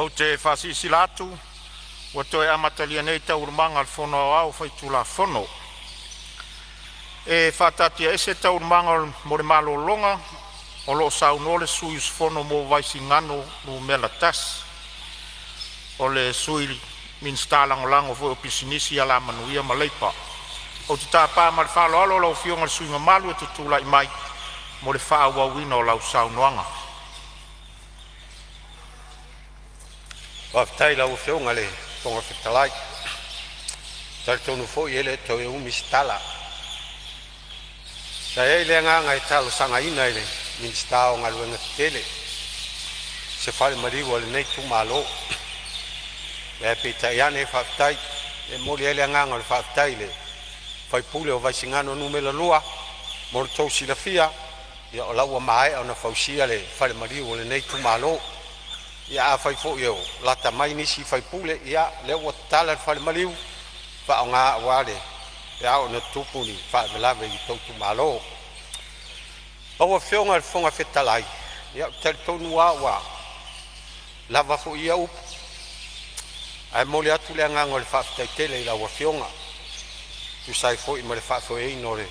Ou te faasilasila atu ua toe amatalia nei Taualumaga a le Fono Aoao Faitulafono. E faataatiaese Taualumaga mo le malologa o lo o saunoa le sui usufono mo Vaisigano Nu.1, o le Sui Minisita Lagolago foi o Pisinisi, Alamanuia ma Leipa. Ou te tapa ma le faaaloalo lau Afioga i le sui usufono mamalu e te tulai mai mo le faaauauina o lau saunoaga. Faafetai i lau Afioga i le Fofoga Fetalai. E talitonu foi e le toe umi se tala. Sa i ai le agaga e talosagaina i le Minisita o Galuega Tetele se falemaliu a lenei itumalo, ae peitai ane, faafetai. E momoli ai le agaga o le faafetai i le sui usufono o Vaisigano Nu.2 mo le tou silafia, o la ua maea ona fausia le falemaliu o lenei itumalo. Ia afai foi o lata mai nisi sui usufono, ia o lea ua tatala le falemaliu e faaaoga aua pe a oo ina tutupu ni faalavelave i le tou itumalo. Lau Afioga i le Fofoga Fetalai, ou te talitonu lava ua lava foi ia upu, ae momoli atu le agaga o le faafetai tele i lau Afioga e tusa ai foi ma le faafoeina o le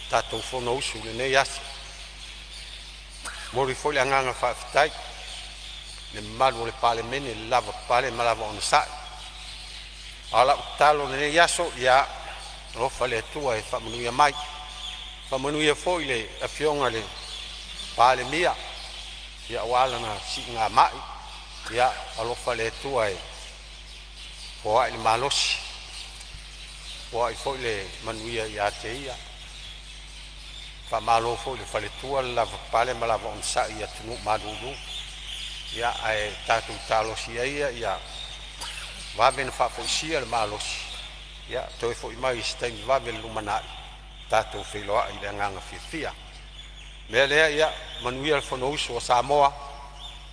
tatou fonousu i lenei aso. E momoli foi le agaga faafetai i le mamalu o le Palemene i le lavapapale ma le lava onosai. A o lau tatalo i lenei aso, ia alofa le Atua e faamanuia mai, faamanuia foi i le Afioga i le Palemia aua lana siigamai. Ia alofa le Atua e foai le malosi, foai foi le manuia ia te ia. Faamalo foi i le faletua le lavapapale ma le lava onosai i atunuu malulu. Ae tatou talosia ia ia vave ona faafoisia le malosi toe foi mai i se taimi vave i le lumanai tatou feiloai i le agaga fiafia. O le mea lea, ia manuia le fonousu a Samoa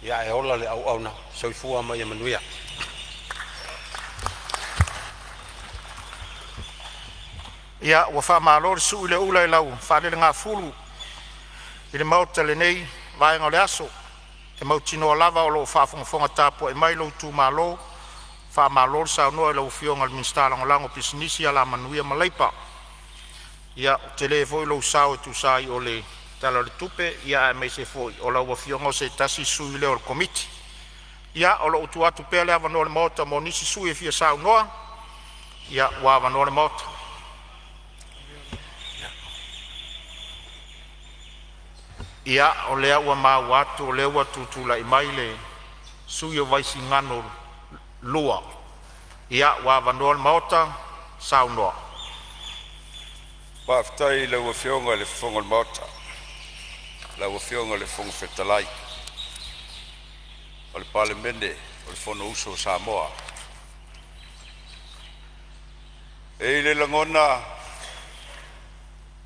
ae ola le auauna. Soifua ma ia manuia. Ia, ua faamalo le sui le ula i lau faalelegafulu i le Maota i lenei vaega o le aso. E mautinoa lava o lo o faafogafoga tapuai mai lou itumalo. Faamalo le saunoa i lau Afioga i le Minisita Lagolago o Pisinisi, Alamanuia ma Leipa. Ia, ua tele foi lou sao e tusa ai o le Tala o le Tupe, aemaise foi o lau Afioga o se tasi sui lea o le Komiti. Ia, o lo o tuu atu pea le avanoa o le Maota mo nisi sui usufono e fia saunoa. Ia, ua avanoa le Maota. Ia, o lea ua maua atu o lea ua tutulai mai le sui usufono mo Vaisigano 2. Ia, ua avanoa le Maota, saunoa. Faafetai i lau Afioga i le Fofoga o le Maota, lau Afioga i le Fofoga Fetalai o le Palemene o le Fonousu a Samoa. E i ai le lagona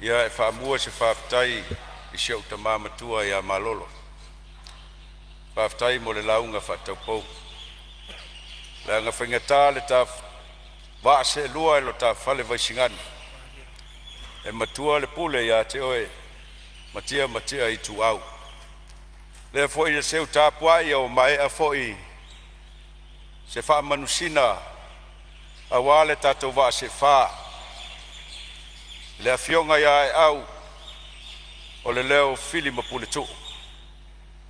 e faamua se faafetai i si ou tama matua ia Malolo, faafetai mo le lauga faataupou, leaga e faigata le vaa seelua i lo ta fale Vaisigano, e matua le pule ia te oe Matia Matia Ituau. O lea foi e seu tapuai ua maea foi se faamanusina aua le tatou vaa seefa le afioga ia Aeau o le leo o Fili ma Puletuu,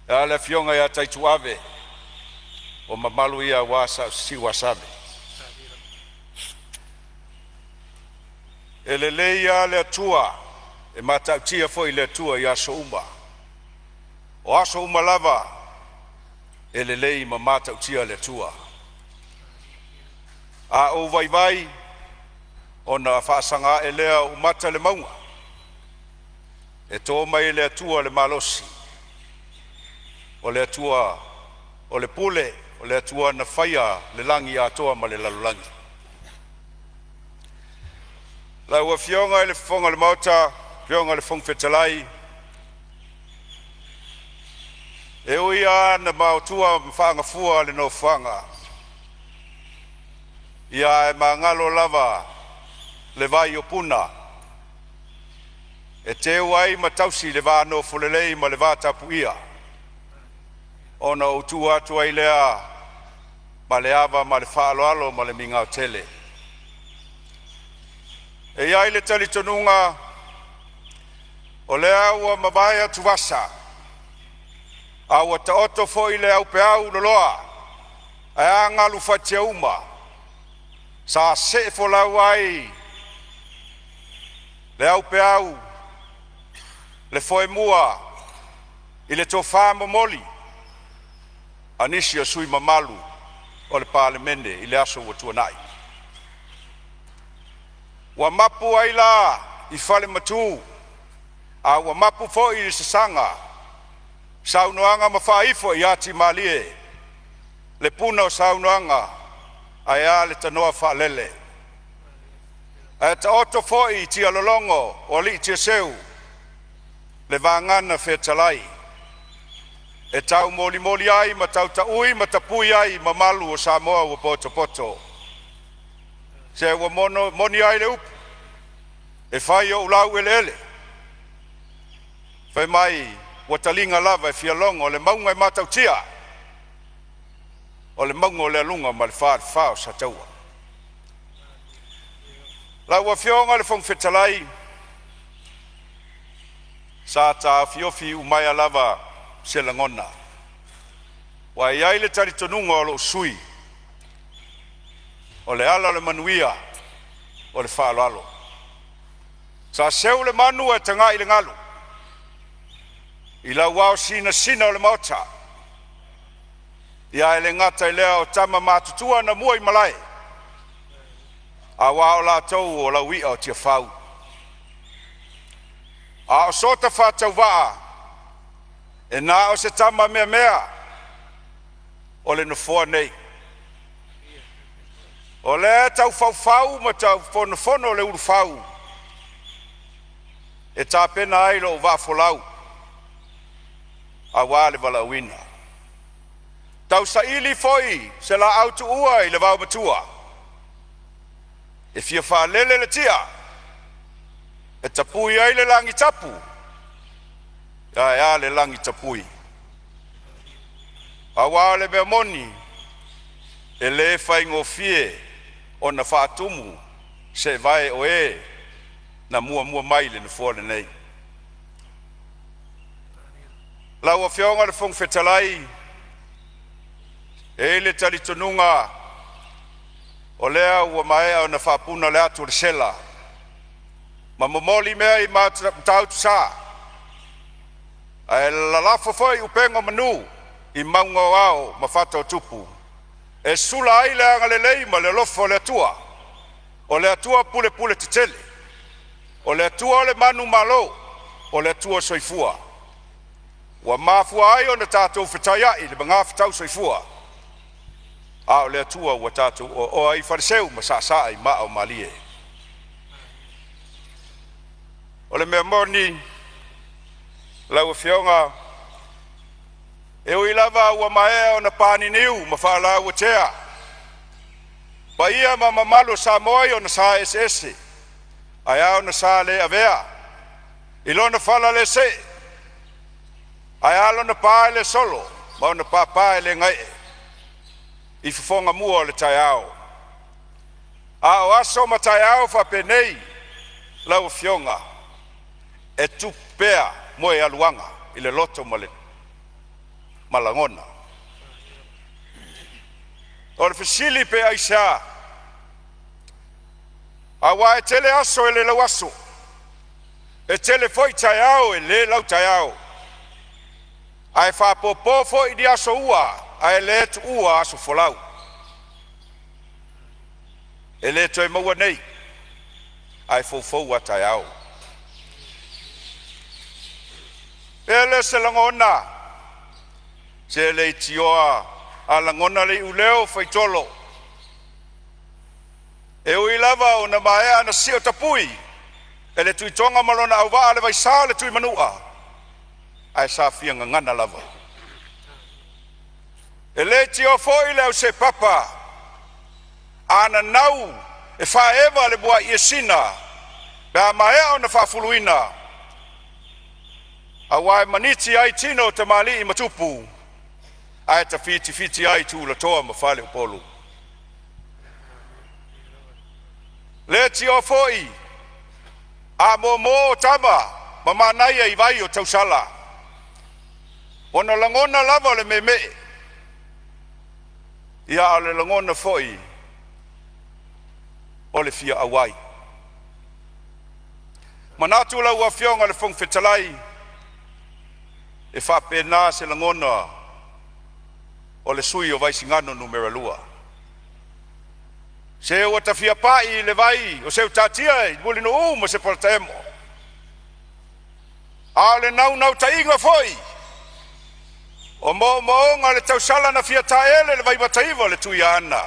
ae a le afioga ia Taituave, o mamalu ia aua Sa Sisiuasave. E lelei lava le Atua, e matautia foi le Atua i aso uma. O aso uma lava e lelei ma matautia le Atua. A ou vaivai ona faasaga ae lea o ou mata i le mauga, e to mai e le Atua le malosi, o le Atua o le pule, o le Atua na faia le lagi atoa ma le lalolagi. Lau Afioga i le Fofoga o le Maota, lau Afioga i le Fofoga Fetalai, e ui lava ina maotua ma faagafua le nofoaga, ia ae magalo lava le vai o Puna e teu ai ma tausi le va nofolelei ma le vatapuia. Ona ou tu atu ai lea ma le ava ma le faaaloalo ma le migao tele. E i ai le talitonuga, o lea ua mavae atuvasa a ua taoto foi le aupeau loloa ae a galu fatiauma sa seefolau ai le aupeau le foemua i le tofa momoli a nisi o sui usufono mamalu o le Palemene i le aso ua tuanai. Ua mapu ai la i falematu a ua mapu foi i sagaga saunoaga ma faaifo ia timalie le puna o saunoaga ae a le tanoa faalele. Ae taoto foi i tialologo o alii tiaseu le vagana fetalai e taumolimoli ai ma tautaui ma tapui ai mamalu o Samoa ua potopoto. Se ua moni ai le upu, e fai ou laueleele fai mai ua taliga lava e fialogo le mauga e matautia o le mauga o Lealuga ma le falefa o Sataua. Lau Afioga i le Fofoga Fetalai, sa taofiofi iumaea lava se lagona, aua e i ai le talitonuga o lou sui usufono, o le ala o le manuia o le faaaloalo. Sa seu le manu ae tagai i le galu i lau ao sinasina o le Maota. Ia ae le gata i lea o tama matutua na mua i malae, aua o latou o lauia o Tiafau. A o so faatauvaa, e na o se tama meamea o le nofoa nei. O lea e tau faufau ma tau fonofono le ulufau e tapena ai lou vaa folau aua le valaauina. Tausaili foi se laau tuua i le vaomatua e fia faalele le tia e tapui ai le lagitapu, ae a le lagitapui. Aua o le mea moni, e le faigofie ona faatumu seevae o e na muamua mai i le Nofoa lenei. Lau Afioga i le Fofoga Fetalai, e i ai le talitonuga o lea ua maea ona faapuna le atu a le sela ma momoli mea i Matautusa, ae lalafo foi upega o manu i mauga o ao ma fata o tupu e sula ai le agalelei ma le alofa o le Atua, o le Atua pulepule tetele, o le Atua o le manumalo, o le Atua soifua. Ua mafua ai ona tatou fetaiai i le magafetau soifua, a o le Atua ua tatou oaoa ai i faleseu ma saasaa i maa o malie. O le mea moni lau Afioga, e ui lava ua maea ona paniniu ma faalauatea paia ma mamalu o Samoa i ona sa eseese ae a ona sa le avea i lona falalesee, ae a lona pa e le solo ma ona papa e le gaee i fofoga mua o le taeao. A o aso ma taeao faapenei lau Afioga, e tupu pea moegaluaga i le loto ma le lagona. O le fesili pe aisea? Aua e tele aso e le lauaso, e tele foi taeao e le lautaeao, ae faapopo foi ni aso ua ae le tuua aso folau. E le toe maua nei, ae foufou a taeao. O le a se lagona, se leitioa a lagona le iuleo o faitolo, e ui lava ua maea ona sio tapui e le Tuitoga ma lona auvaa le vaisa o le Tuimanua, ae sa fia gagana lava. E leitioa foi le ausepapa a nanau e faaeva le muai iesina pe a maea ona faafuluina, aua e maniti ai tino o tamalii ma tupu. Ae tafitifiti ai tulatoa ma faleupolu. Le tio foi a momo o tama ma manaia i vai o tausala, ona lagona lava o le meemee, ia a o le lagona foi o le fia auai. Manatu lau Afioga i le Fofoga Fetalai, e faapena se lagona o le sui usufono o Vaisigano Nu.2. Se ua ta fia pai i le vai o Seutatia i Mulinuu ma Sepolataemo, a o le naunautaiga foi o moomooga o le tausala na fia taeele i le Vaimata 9 le Tuiaana.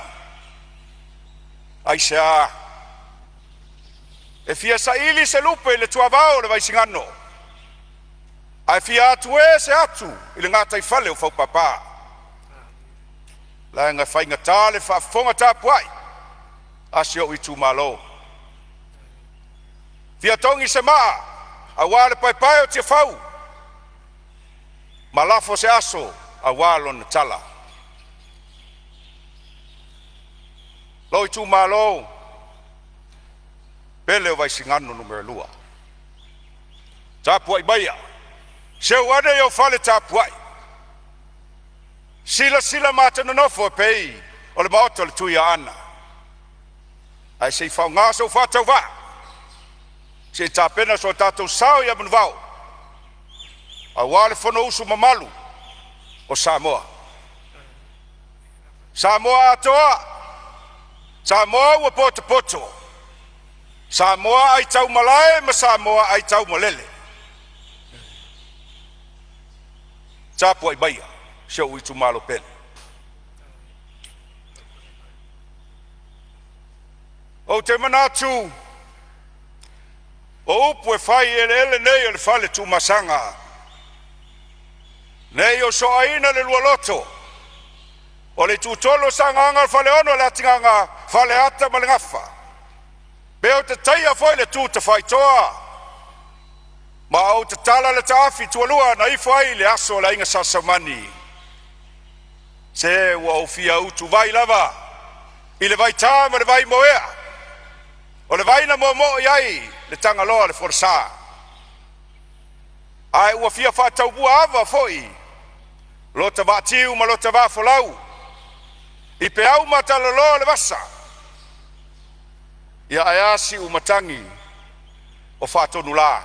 Aisea? E fia saili se lupe i le tuavao o le Vaisigano ae fia atue se atu i le gataifale o faupapa, leaga e faigata le faafofoga tapuai a si ou itumalo. Fia togi se maa aua le paepae o Tiafau ma lafo se aso aua lona tala. Lou itumalo pele o Vaisigano Nu.2, tapuai maia, seu ane i ou fale tapuai, silasila ma nonofo e pei o le maota o le Tuiaana, ae se i faaaoga sou faatauvaa se i tapena so tatou sao ia manuvao aua le fonousu mamalu o Samoa. Samoa atoa, Samoa ua potopoto, Samoa aitaumalae ma Samoa aitaumalele. Tapuai maia si ou itumalo pele. Ou te manatu o upu e fai i eleele nei o le fale Tuamasaga, ne i osoaina le lua loto o le itutolu o Sagaga o le Faleono o le atigaga, Faleata ma le Gafa, pe ou te taia foi le tu tafaitoa ma ou tatala le taafi tualua na ifo ai le aso o le aiga Sa Saumani, se ua ou fia utuvai lava i le vaita ma le vaimoea o le vai na moomoo i ai le Tagaloa o le folasa, ae ua fia faataumuaava foi lota vaatiu ma lota vaafolau i peau matalaloa o le vasa, ia ae a siumatagi o fatonula?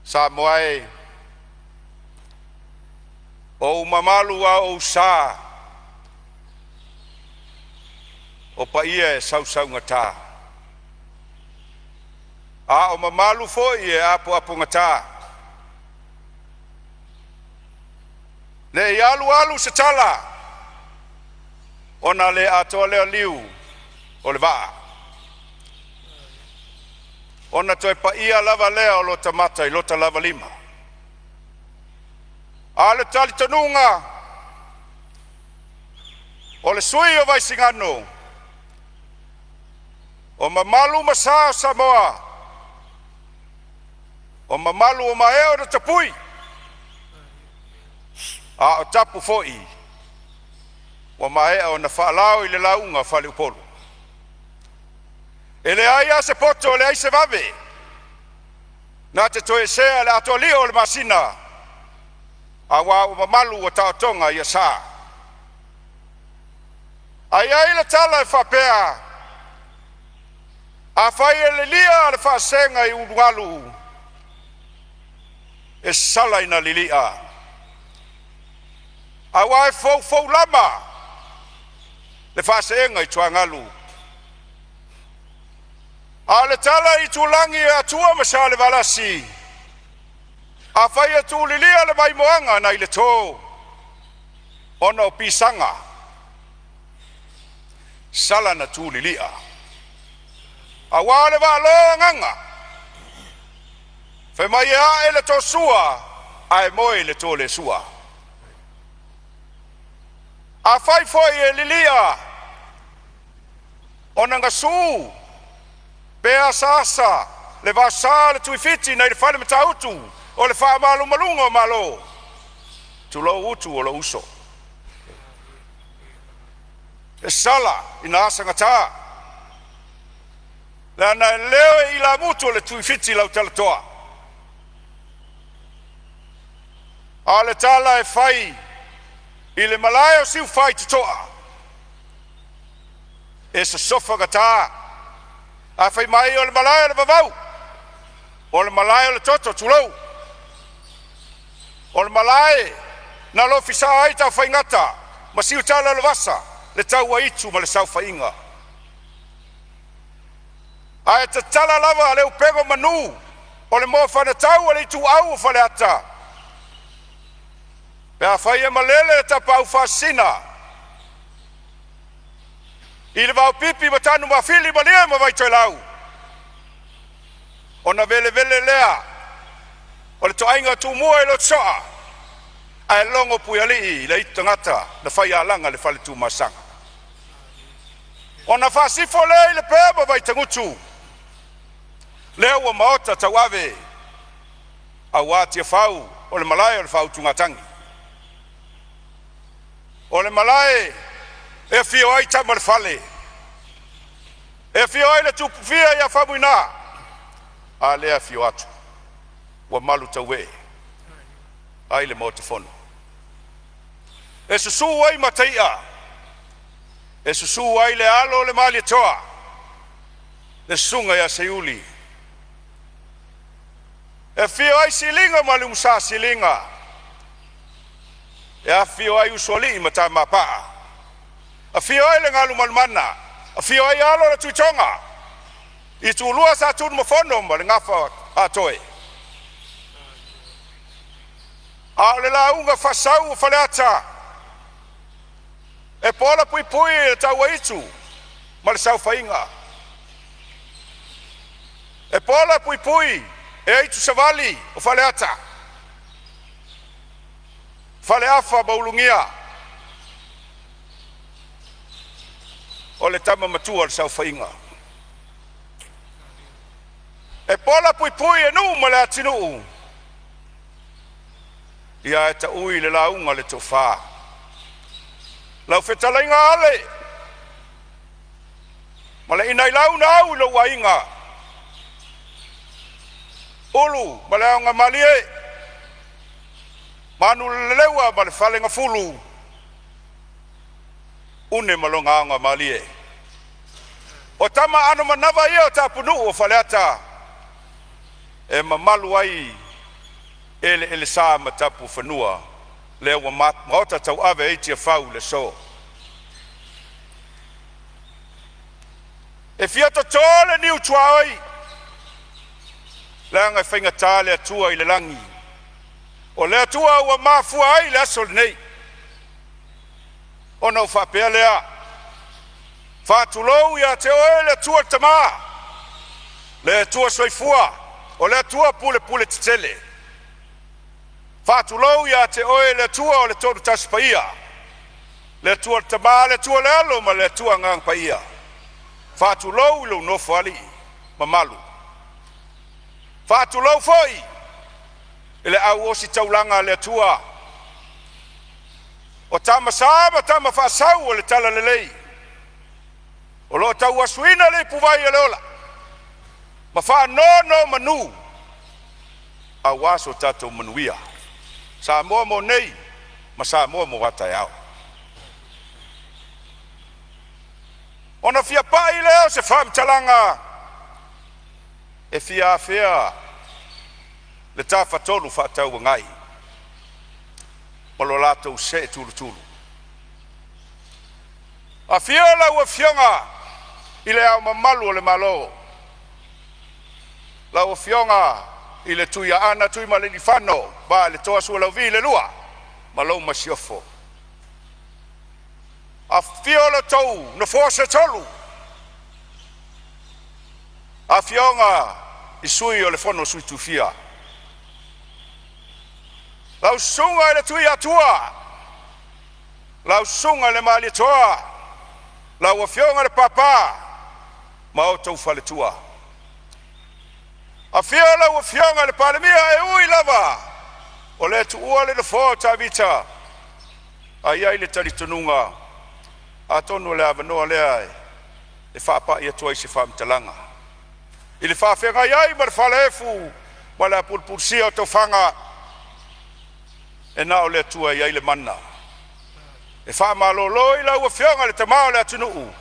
Samoa e, o ou mamalu a o ou sa, o paia e sausaugata, a o mamalu foi e apoapogata. Ne i alu alu se tala ona le atoa lea o liu o le vaa, ona toe paia lava lea o lota mata i lota lava lima. A o le talitonuga o le sui usufono o Vaisigano, o mamalu ma sa o Samoa, o mamalu ua maea ona tapui, a o tapu foi ua maea ona faalao i le lauga a faleupolu. E leai lava se poto, leai se vave na te toesea i le atoalio o le masina, aua ua mamalu ua taotoga i asa. Ae i ai le tala e faapea, afai e lilia le faasega i ulugalu, e sala ina lilia aua e foufoulama le faaseega i tuagalu. A o le tala i itulagi o Atua ma Salevalasi, afai e tulilia le vaimoaga nai le to ona o pisaga, sala ina tulilia, aua o le vaaloa o agaga. Fai mai e ae le tosua ae moe le tolesua. Afai foi e lilia ona gasu pe asaasa le vaosa o le tuifiti nai le fale Matautu o le faamalumaluga o Malo, tulou Utu o lou uso. E sala ina asagata leaga e leo e ilamutu o le Tuifiti lau talatoa. A o le tala e fai i le malae o Siufaitotoa, e sosofa gata, a fai mai o le malae o le vavau, o le malae o le toto, tulou, o le malae na alofisa ai Tafaigata ma Siutaulaolevasa, le tauaitu ma le saofaiga. Ae tatala lava le upega o manu o le moafanatau a le ituau o Faleata pe afai e malele le Tapaau Faasisina i le vaopipi ma Tanumafili ma Malie ma Vaitoelau, ona velevele lea o le toaiga Tumua i le Soa ae logo Puialii i le aitu tagata na faialaga i le fale Tuamasaga. Ona faasifo lea i Lepea ma Vaitagutu lea ua maota tauave aua Tiafau o le malae o le faautugatagi. O le malae e afio ai Tama a le Fale, e afio ai le Tupufia ia Faumuina, a lea e afio atu ua malu tauee ai le Maota Fono. E susu ai Mataia, e susu ai le alo o le Malietoa, le susuga ia Seiuli, e afio ai Siliga ma le Umusa Siliga, e afifio ai Usoalii ma Tamapaa, afio ai le Galumalemana, afio ai alo o le Tuitoga, Itulua Sa Tunumafono ma le Gafa o Aatoe. A o le lauga faasau a Faleata, e pola puipui le tauaitu ma le saofaiga, e pola puipui e aitu savali o Faleata, Faleafa ma Ulugia. O le tama matua o le saofaiga. E pola puipui e Nuu ma le atunuu, ia ae taui le lauga a le tofa, lau fetalaiga Ale, ma le inailau na au i lou aiga, Ulu ma Leaogamalie, Manuleleua ma le Falegafulu, une ma lona aogamalie. O tama aano manava ia o tapunuu o Faleata e mamalu ai eleelesa ma tapufanua, lea ua maota tauave ai Tiafau i le aso. E fia toto le niu tuaoi leaga e faigata le Atua i le lagi, o le Atua ua mafua ai le aso lenei. Ona ou faapea lea, faatulou ia te oe le Atua le Tama, le Atua Soifua, o le Atua pulepule tetele. Faatulou ia te oe le Atua o le Tolu Tasi Paia, le Atua le Tama, le Atua le Alo ma le Atua Agaga Paia. Faatulou i lou nofoalii mamalu. Faatulou foi i le au ositaulaga a le Atua o Tama Sa ma Tama Faasau o le talalelei o lo o tauasuina le ipuvai o le ola ma faanonomanu aua so tatou manuia. Samoa mo nei ma Samoa mo a taeao. Ona fia pai lea o se faamatalaga e fia afea le Tafatolu Fefaatauagai ma lo latou see tulutulu. Afio lau Afioga i Le Ao Mamalu o le Malo, lau Afioga i le Tuiaana Tuimalealiifano Vaaletoa Sualauvi II ma lau Masiofo. Afifio lo outou Nofoa se tolu, afioga i Sui o le Fono a Sui Tofia, lau Susuga i le Tuiatua, lau Susuga i le Malietoa, lau Afioga i le Papa ma outou faletua. Afio lau Afioga i le Palemia, e ui lava le tuua le nofoa o Tavita, ae i ai le talitonuga atonu o le avanoa lea e faapai atu ai se faamatalaga i le faafeagai ai ma le falaefu ma le apulupulusia o tofaga, e na o le Atua e i ai le mana. E faamalolo i lau Afioga i le Tama o le atunuu,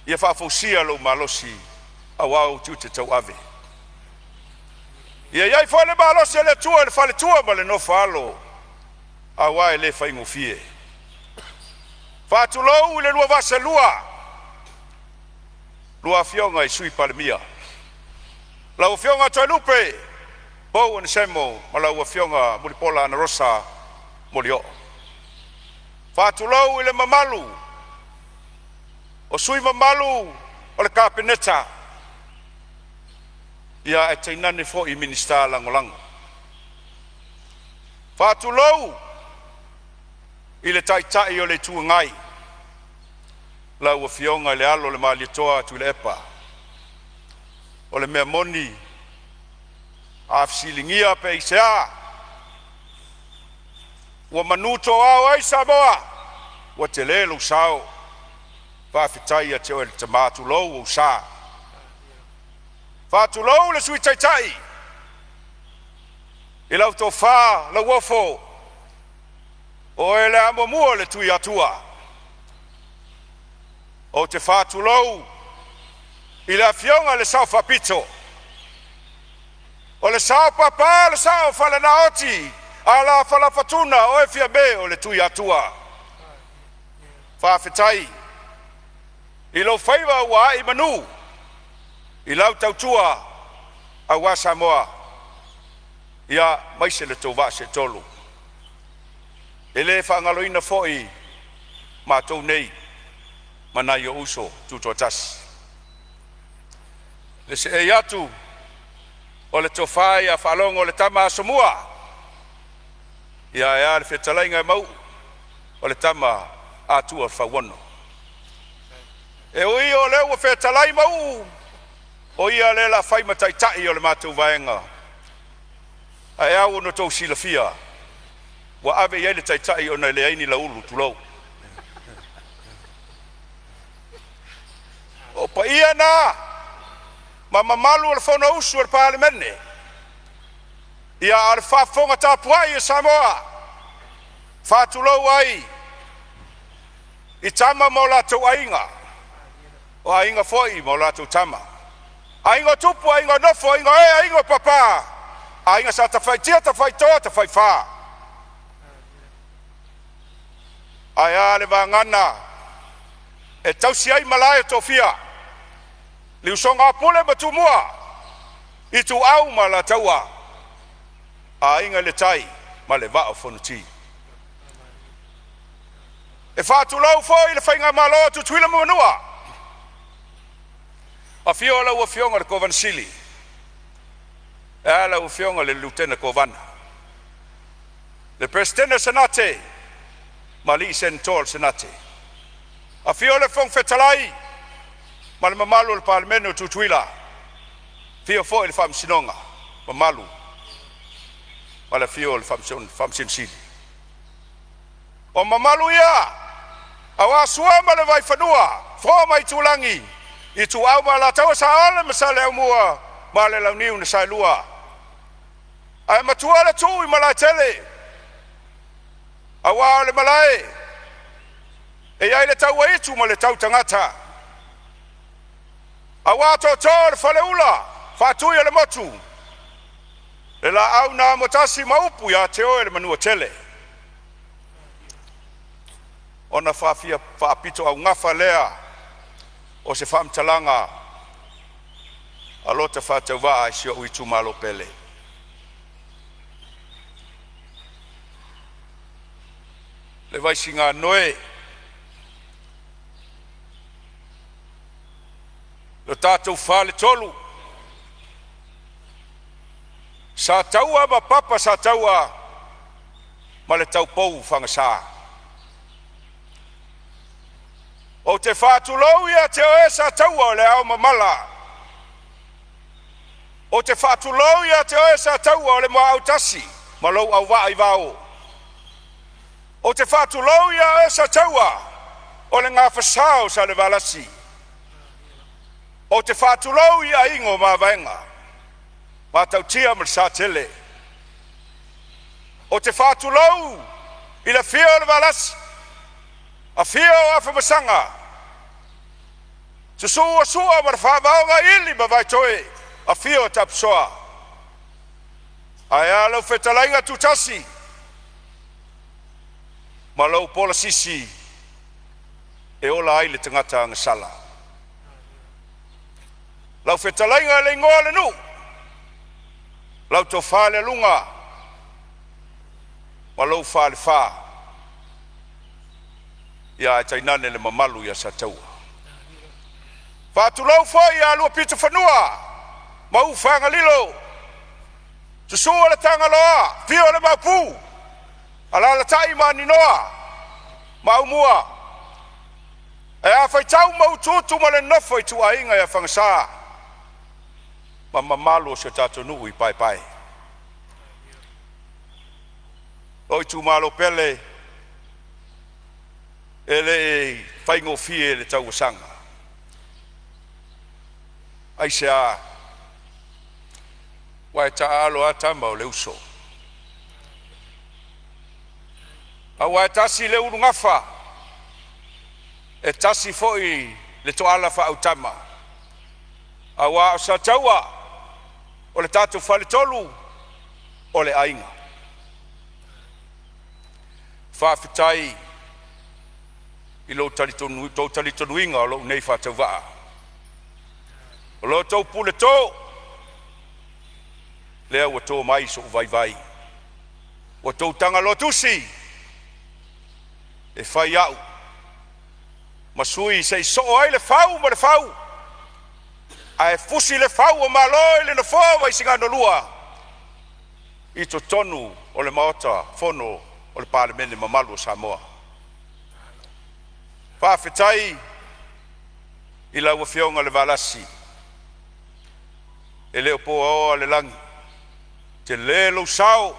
ia faafoisia lou malosi aua ou tiute tauave. Ia i ai foi le malosi o le Atua i le faletua ma le nofo a alo aua e le faigofie. Faatulou i le lua vaa seelua, lua Afioga i Sui Palemia, lau Afioga Toelupe Poul Enesemo ma lau Afioga Mulipola Anarosa Molioo. Faatulou i le mamalu o sui mamalu o le Kapeneta ae tainane foi Minisita Lagolago. Faatulou i le Taitai o le Itu Agai, lau Afioga i le Alo o le Malietoa Tuilaepa. O le mea moni a fesiligia pe aisea ua manutoa ai Samoa, ua tele lou sao. Faafetai ia te oe le tama, tulou lou sa. Faatulou le Sui Taitai i lau tofa Lauofo, o oe le amomua o le Tuiatua. Ou te faatulou i le Afioga i le Sao Faapito, o le sao papa, o le sao faalenaoti, alafa fatuna o oe Fiame o le Tuiatua. Faafetai i lou faiva ua ae i manu i lau tautua aua Samoa aemaise lo outou vaa seetolu. E le faagaloina foi matou nei ma nai ou uso tutoatasi. Le seei atu o le tofa ia Faalogo le Tama Asomua, ae a le fetalaiga ia Mauu o le Tama Atua o le Fauono. E ui o lea ua fetalai Mauu o ia lea o le a fai ma taitai o le matou vaega, ae ao ona outou silafia ua ave i ai le taitai ona e leai ni laulu, tulou. O paia na ma mamalu o le Fonousu a le Palemene, a o le faafofoga tapuai a Samoa, e faatulou ai i Tama ma o latou Aiga, o Aiga foi ma latou Tama, Aiga o Tupu, Aiga o Nofo, Aiga o Ee, Aiga o Papa, Aiga Sa Tafaitia, Tafaitoa, Tafaifa. Ae a le vagana e tausi ai malae o tofiga, le usoga a Pule ma Tumua, Ituau ma Alataua, Aiga i le Tai ma le Vaa o Fonoti. E faatulou foi i le faigamalo a Tutuila ma Manua, afio lau Afioga i le Kovana Sili, ae a lau Afioga i le Lutena Kovana, le Peresetene o le Senate ma alii Senatoa o le Senate. Afio le Fofoga Fetalai ma le mamalu o le Palemene o Tutuila, afio foi le Faamasinoga mamalu ma le afio o le Faamasino Sili. O mamalu ia aua Sua ma le Vaifanua, Fofo ma Aitulagi, Ituau ma Alataua, Saole ma Saleaaumua ma le Launiu na Saelua. Ae matua le tuu i Malaetele aua o le malae e i ai le tauaitu ma le tautagata, aua tootoo o le Faleula Faatui o le Motu, le Laau na Amotasi ma upu ia te oe le Manuatele. Ona faafia faapitoaugafa lea o se faamatalaga a lo ta faatauvaa i si ou itumalo pele. Le Vaisiganoe, lo tatou faletolu, Sataua ma Papa Sataua ma le taupou Fagasa. Ou te faatulou ia te oe Sataua o le aomamala, ou te faatulou ia te oe Sataua o le Muaau tasi Ma lou auvaa i Vao. Ou te faatulou ia oe Sataua o le Gafa o Salevalasi, ou te faatulou i aiga o Mavaega, Matautia ma le Satele. Ou te faatulou i le afio o le Valasi, afio Afamasaga, susu Sua ma le Favaogaili ma Vaitoe, afio Tapisoa ae a lau fetalaiga Tutasi ma lou Polasisi e ola ai le tagata agasala. Lau fetalaiga Lealuga lau tofa Lealuga ma lou falefa, ae tainane le mamalu ia Sataua. Faatulou foi ia Luapitofanua ma ou Fagalilo, susu le Tagaloa, afio le Maopu, alaalatai Maninoa ma Aumua, ae a Faitau ma Utuutu ma le nofo a ituaiga ia Fagasa ma mamalu o si o tatou nuu i Paepae. Lou itumalo pele, e le i faigofie le tauasaga. Aisea? Aua e taaalo a tama o le uso, aua e tasi le ulugafa e tasi foi le toala faaautama, aua o Sataua o le tatou faletolu o le aiga. Faafetai i lo outou talitonuiga o lou nei faatauvaa. O lo outou puleto lea ua to mai sou vaivai, ua outou taga tusi e fai au ma sui se i soo ai le fau ma le fau, ae fusi le fau o Malo i le nofoa o Vaisigano 2 i totonu o le Maota Fono o le Palemene mamalu o Samoa. Faafetai i lau Afioga i le Valasi, e le o po aoa le lagi, tele lou sao,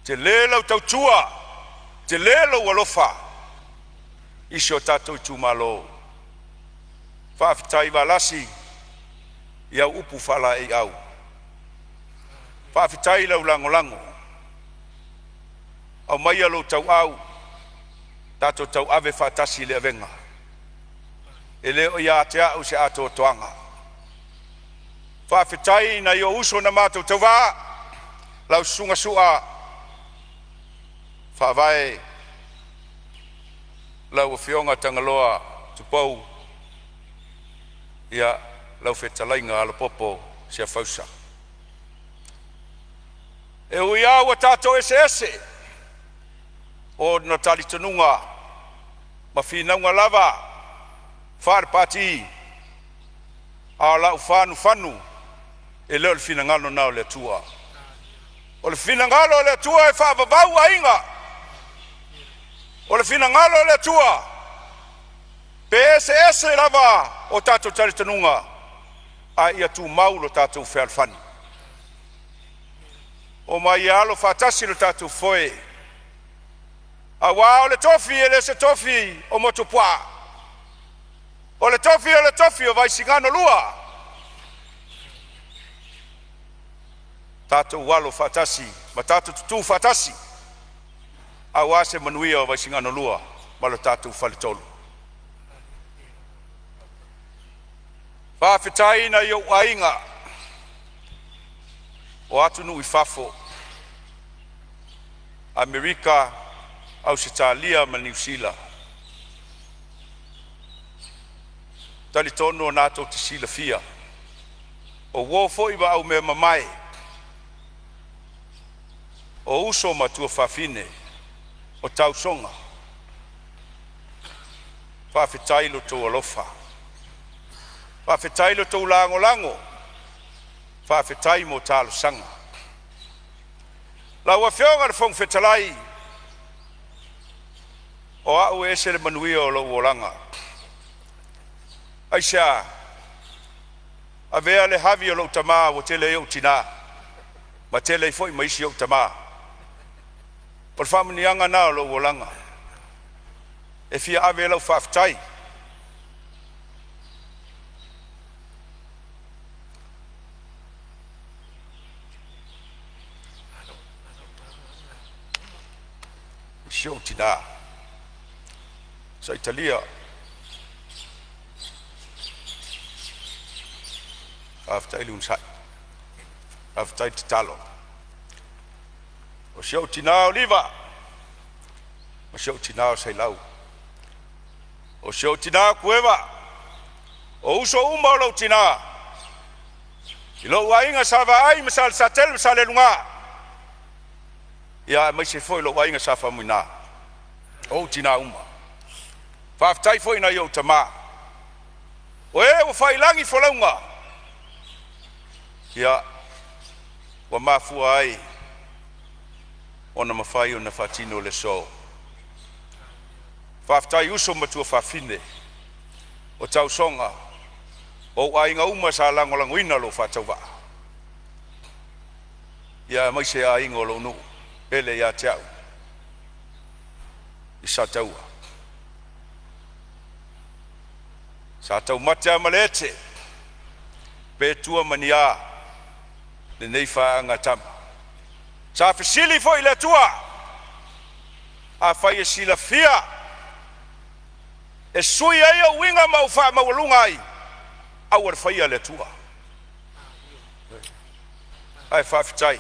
tele lau tautua, tele lou alofa i si o tatou itumalo. Faafetai Valasi i au upu faalaeiau, faafetai i lau lagolago. Aumaia lou tauau tatou tauave faatasi le avega, e le o ia te au se atoatoaga. Faafetai i nai ou uso na matou tauva, lau Susuga Su'a Faavae, lau Afioga Tagaloa Tupou, lau fetalaiga Alapopo Siafausa. E ui lava ua tatou eseese ona talitonuga ma finauga lava faale-Pati, a o lau faanufanu, e le o le finagalo lena o le Atua. O le finagalo o le Atua e faavavau aiga. O le finagalo o le Atua, pe eseese lava o tatou talitonuga, ae ia tumau lo tatou fealofani. Omai e alo faatasi lo tatou foe, aua o le tofi e le o se tofi o Motuopuaa, o le tofi o le tofi o Vaisigano 2. Tatou alo faatasi ma tatou tutu faatasi aua se manuia o Vaisigano 2 ma lo tatou faletolu. Faafetai i nai ou aiga o atunuu i fafo, Amerika, Ausetalia ma Niu Sila, e talitonu o na tou te silafia, o uo foi ma aumeamamae, o uso ma tuafafine, o tausoga, faafetai i lo outou alofa, faafetai i lo outou lagolago, faafetai mo talosaga. Lau Afioga i le Fofoga Fetalai, o au e ese le manuia o lou olaga. Aisea? Avea le havi o lou tama ua tele ai ou tina ma Ma tele ai foi ma isi ou tamā. O le faamanuiaga lena o lou olaga. E fia ave ai lau faafetai i si ou tina Saitalia, faafetai le onosai, faafetai tatalo. O si ou tina o Liva, ma si ou tina o Sailau, o si ou tina o Kueva, o uso uma o lou tina, i lou aiga Sa Vaai ma Sa Lesatele ma Sa Leluga, ia aemaise foi lou aiga Sa Faumuina, o ou tina uma. Faafetai foi i nai ou tama, o e ua faiilagi folauga, ia ua mafua ai ona mafai ona faatino le aso. Faafetai uso ma tuafafine o tausoga o ou aiga uma sa lagolagoina lou faatauvaa, ia aemaise aiga o lou nuu pele ia te au i Sataua. Sa taumate lava ma le ete pe tua ma ni a lenei faaagaaga a tama. Sa fesili foi i le Atua, afai e silafia e sui ai ou uiga ma ou faamaualuga ai, aua le faia le Atua. Ae faafetai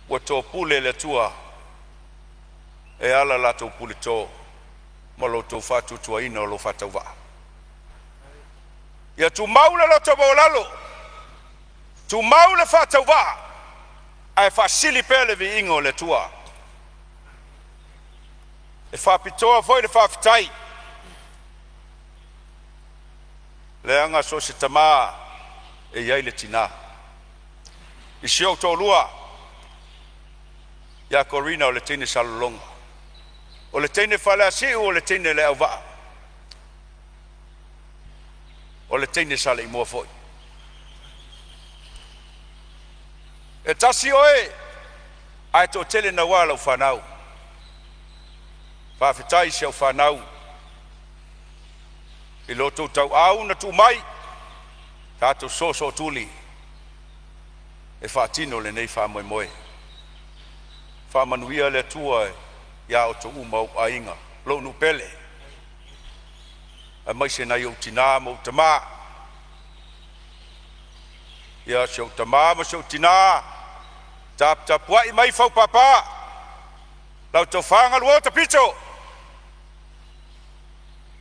ua topule le Atua e ala la latou puleto ma lo outou faatuatuaina o lou faatauvaa. Ia tumau le loto maualalo, tumau le faatauvaa ae faasili pea le viiga o le Atua. E faapitoa foi le faafetai leaga so o se tama e i ai le tina. I si ou toalua ia Corina o le teine sa Lologa, o le teine faaleasiu o le teine le auvaa, o le teine saleimoa foi. E tasi oe ae toatele naua lau fanau. Faafetai i si au fanau i lo outou tauau na tuu mai tatou te soosoo tuli e faatino lenei faamoemoe. Faamanuia le Atua ia outou uma ou aiga, lou nuu pele, aemaise nai ou tina ma ou tama. Ia si ou tama ma si ou tina, taputapuai mai fau papa, lau tofa Galuo Tapito,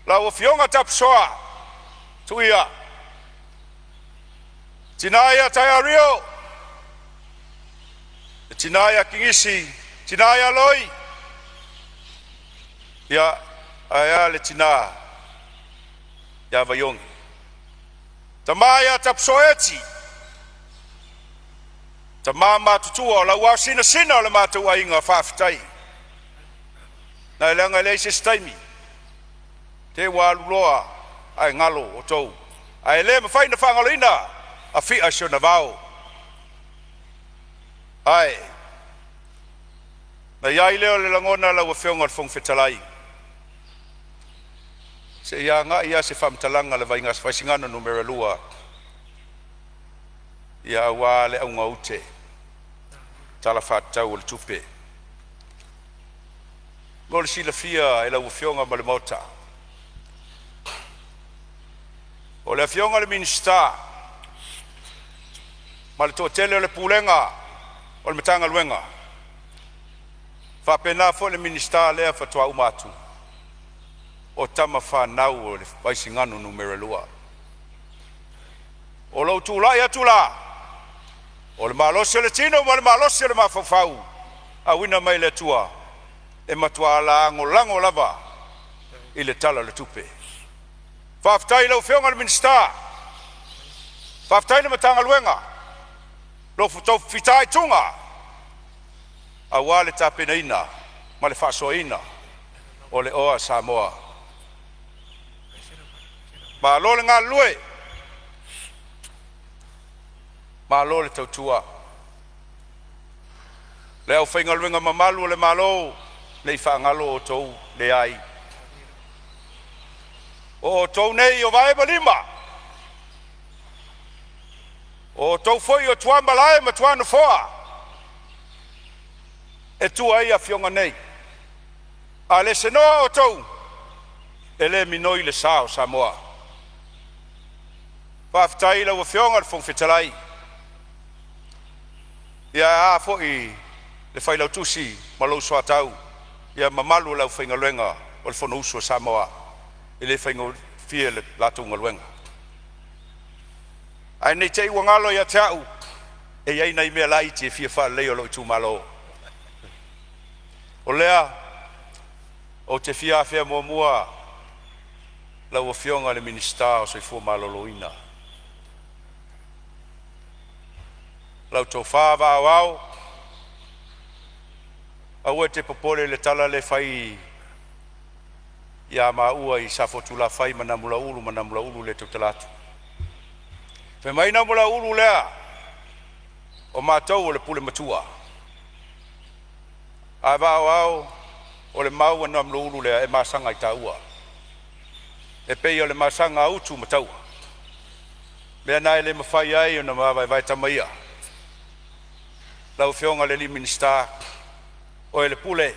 lau afioga Tapusoa Tuia, tina ia Taiario, le tina ia Kenisi, tina ia Loi, ia ae a le tina ia Vaiogi. Tama ia Tapusoa Eti, tama matutua o lau aosinasina o le matou aiga, faafetai. Leaga e leai se isi taimi, te i ua alu loa ae galo outou, ae le mafai ona faagaloina Afi'a i si ona vao. Ae na i ai lea o le lagona lau Afioga i le Fofoga Fetalai, se i agai lava se faamatalaga i le Vaisigano Nu.2 ia aua le augāute Tala Faatatau o le Tupe. Mo le silafia e lau Afioga ma le Maota, o le Afioga i le Minisita ma le toatele o le Pulega o le Matagaluega, faapena foi le Minisita lea faatoa uma atu, o tamafanau a le Vaisigano Nu.2. O lou tulai atu la, o le malosi o le tino ma le malosi o le mafaufau auina mai e le Atua, e matua lagolago lava i le Tala o le Tupe. Faafetai i lau Afioga i le Minisita, faafetai i le Matagaluega i lo outou fitaituga aua le tapenaina ma le faasoaina o le oa a Samoa. Malo le galulue, malo le tautua. Le aufaigaluega mamalu a le Malo, ne i faagalo outou, leai. O outou nei o vae ma lima, o outou foi o tuamalae ma tuanofoa e tua ai afioga nei. A le senoa outou, e le minoi le sa o Samoa. Faafetai i lau Afioga i le Fofoga Fetalai, ia ae a foi le Failautusi ma lou soatau, ia mamalu o le aufaigaluega o le Fonousu a Samoa. E le faigofie le latou galuega. Ae ne i te i ua galo ia te au, e i ai nai mea laiti e fia faaleleia o lou itumalo. O lea ou te fia afea muamua lau Afioga i le Minisita o le Soifua Maloloina, lau Tofa Vaa Aoao, aua e te popole i le tala lea e fai ia maua i Safotulafai ma Namulauulu ma Namulauulu le tautala atu. Fai mai Namulauulu lea, o matou o le pule matua. Ae vaa aoao o le mau a Namulauulu lea e masaga ai taua, e pei o le masaga a Utu ma Taua. O le mea lena e le mafai ai ona ma vaevae tama ia. Lau Afioga i le Minisita, oe o le Pule,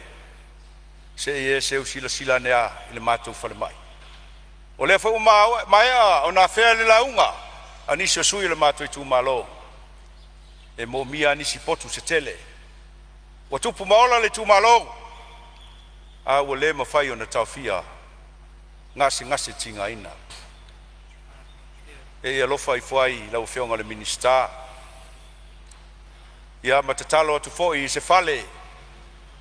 se i e seu silasila ane lava i le matou falemai. O lea foi ua maea ona afea i le lauga a nisi o sui usufono o le matou itumalo, e moomia lava nisi potu se tele. Ua tupu ma ola le itumalo, a ua le mafai ona taofia gasegase tigaina. Se i e alofa ifo ai i lau Afioga i le Minisita, ia ma tatalo atu foi i se fale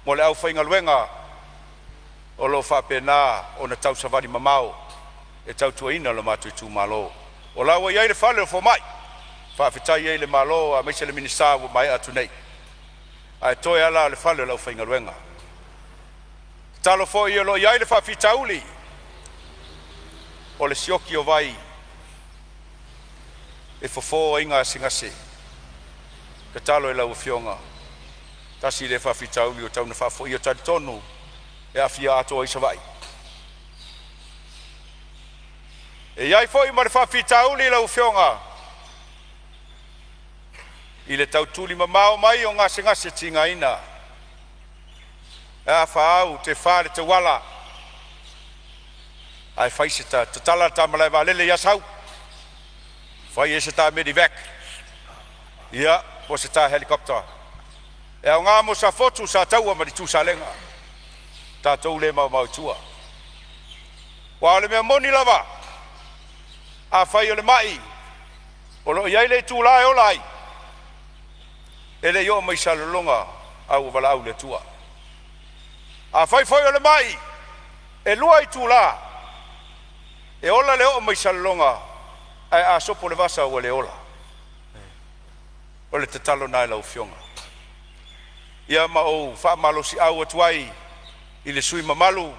mo le aufaigaluega o lo o faapena ona tausavali mamao e tautuaina lo matou itumalo. O la ua i ai le fale o fomai, faafetai ai i le Malo aemaise le Minisita ua maea atu nei, ae toe lava la o le fale o le aufaigaluega. Tatalo foi o lo o i ai le faafitauli o le sioki o vai e fofo ai gasegase. Tatalo i lau Afioga, tasi lea faafitauli ua tatau ona faafoia. E talitonu e aafia atoa ai Savaii. E i ai foi ma le faafitauli lau Afioga i le tau tulimamao mai o gasegase tigaina, e a fa au, tefa le tauala ae fai se ta, tatala le ta malae vaalele i Asau, fai ai se ta medevac ia po o se ta helicopter e aoga mo Safotu, Sataua ma le Itusalega, tatou le maomao i tua. Aua o le mea moni lava, afai o le mai o lo o i ai le itula e ola ai, e le i oo mai i Salelologa a ua valaau le Atua. Afai foi o le mai e 2 itula e ola le oo mai Salelologa, ae a sopo le vasa ua le ola. O le tatalo lena i lau Afioga. Ia ma ou faamalosiau atu ai i le sui usufono mamalu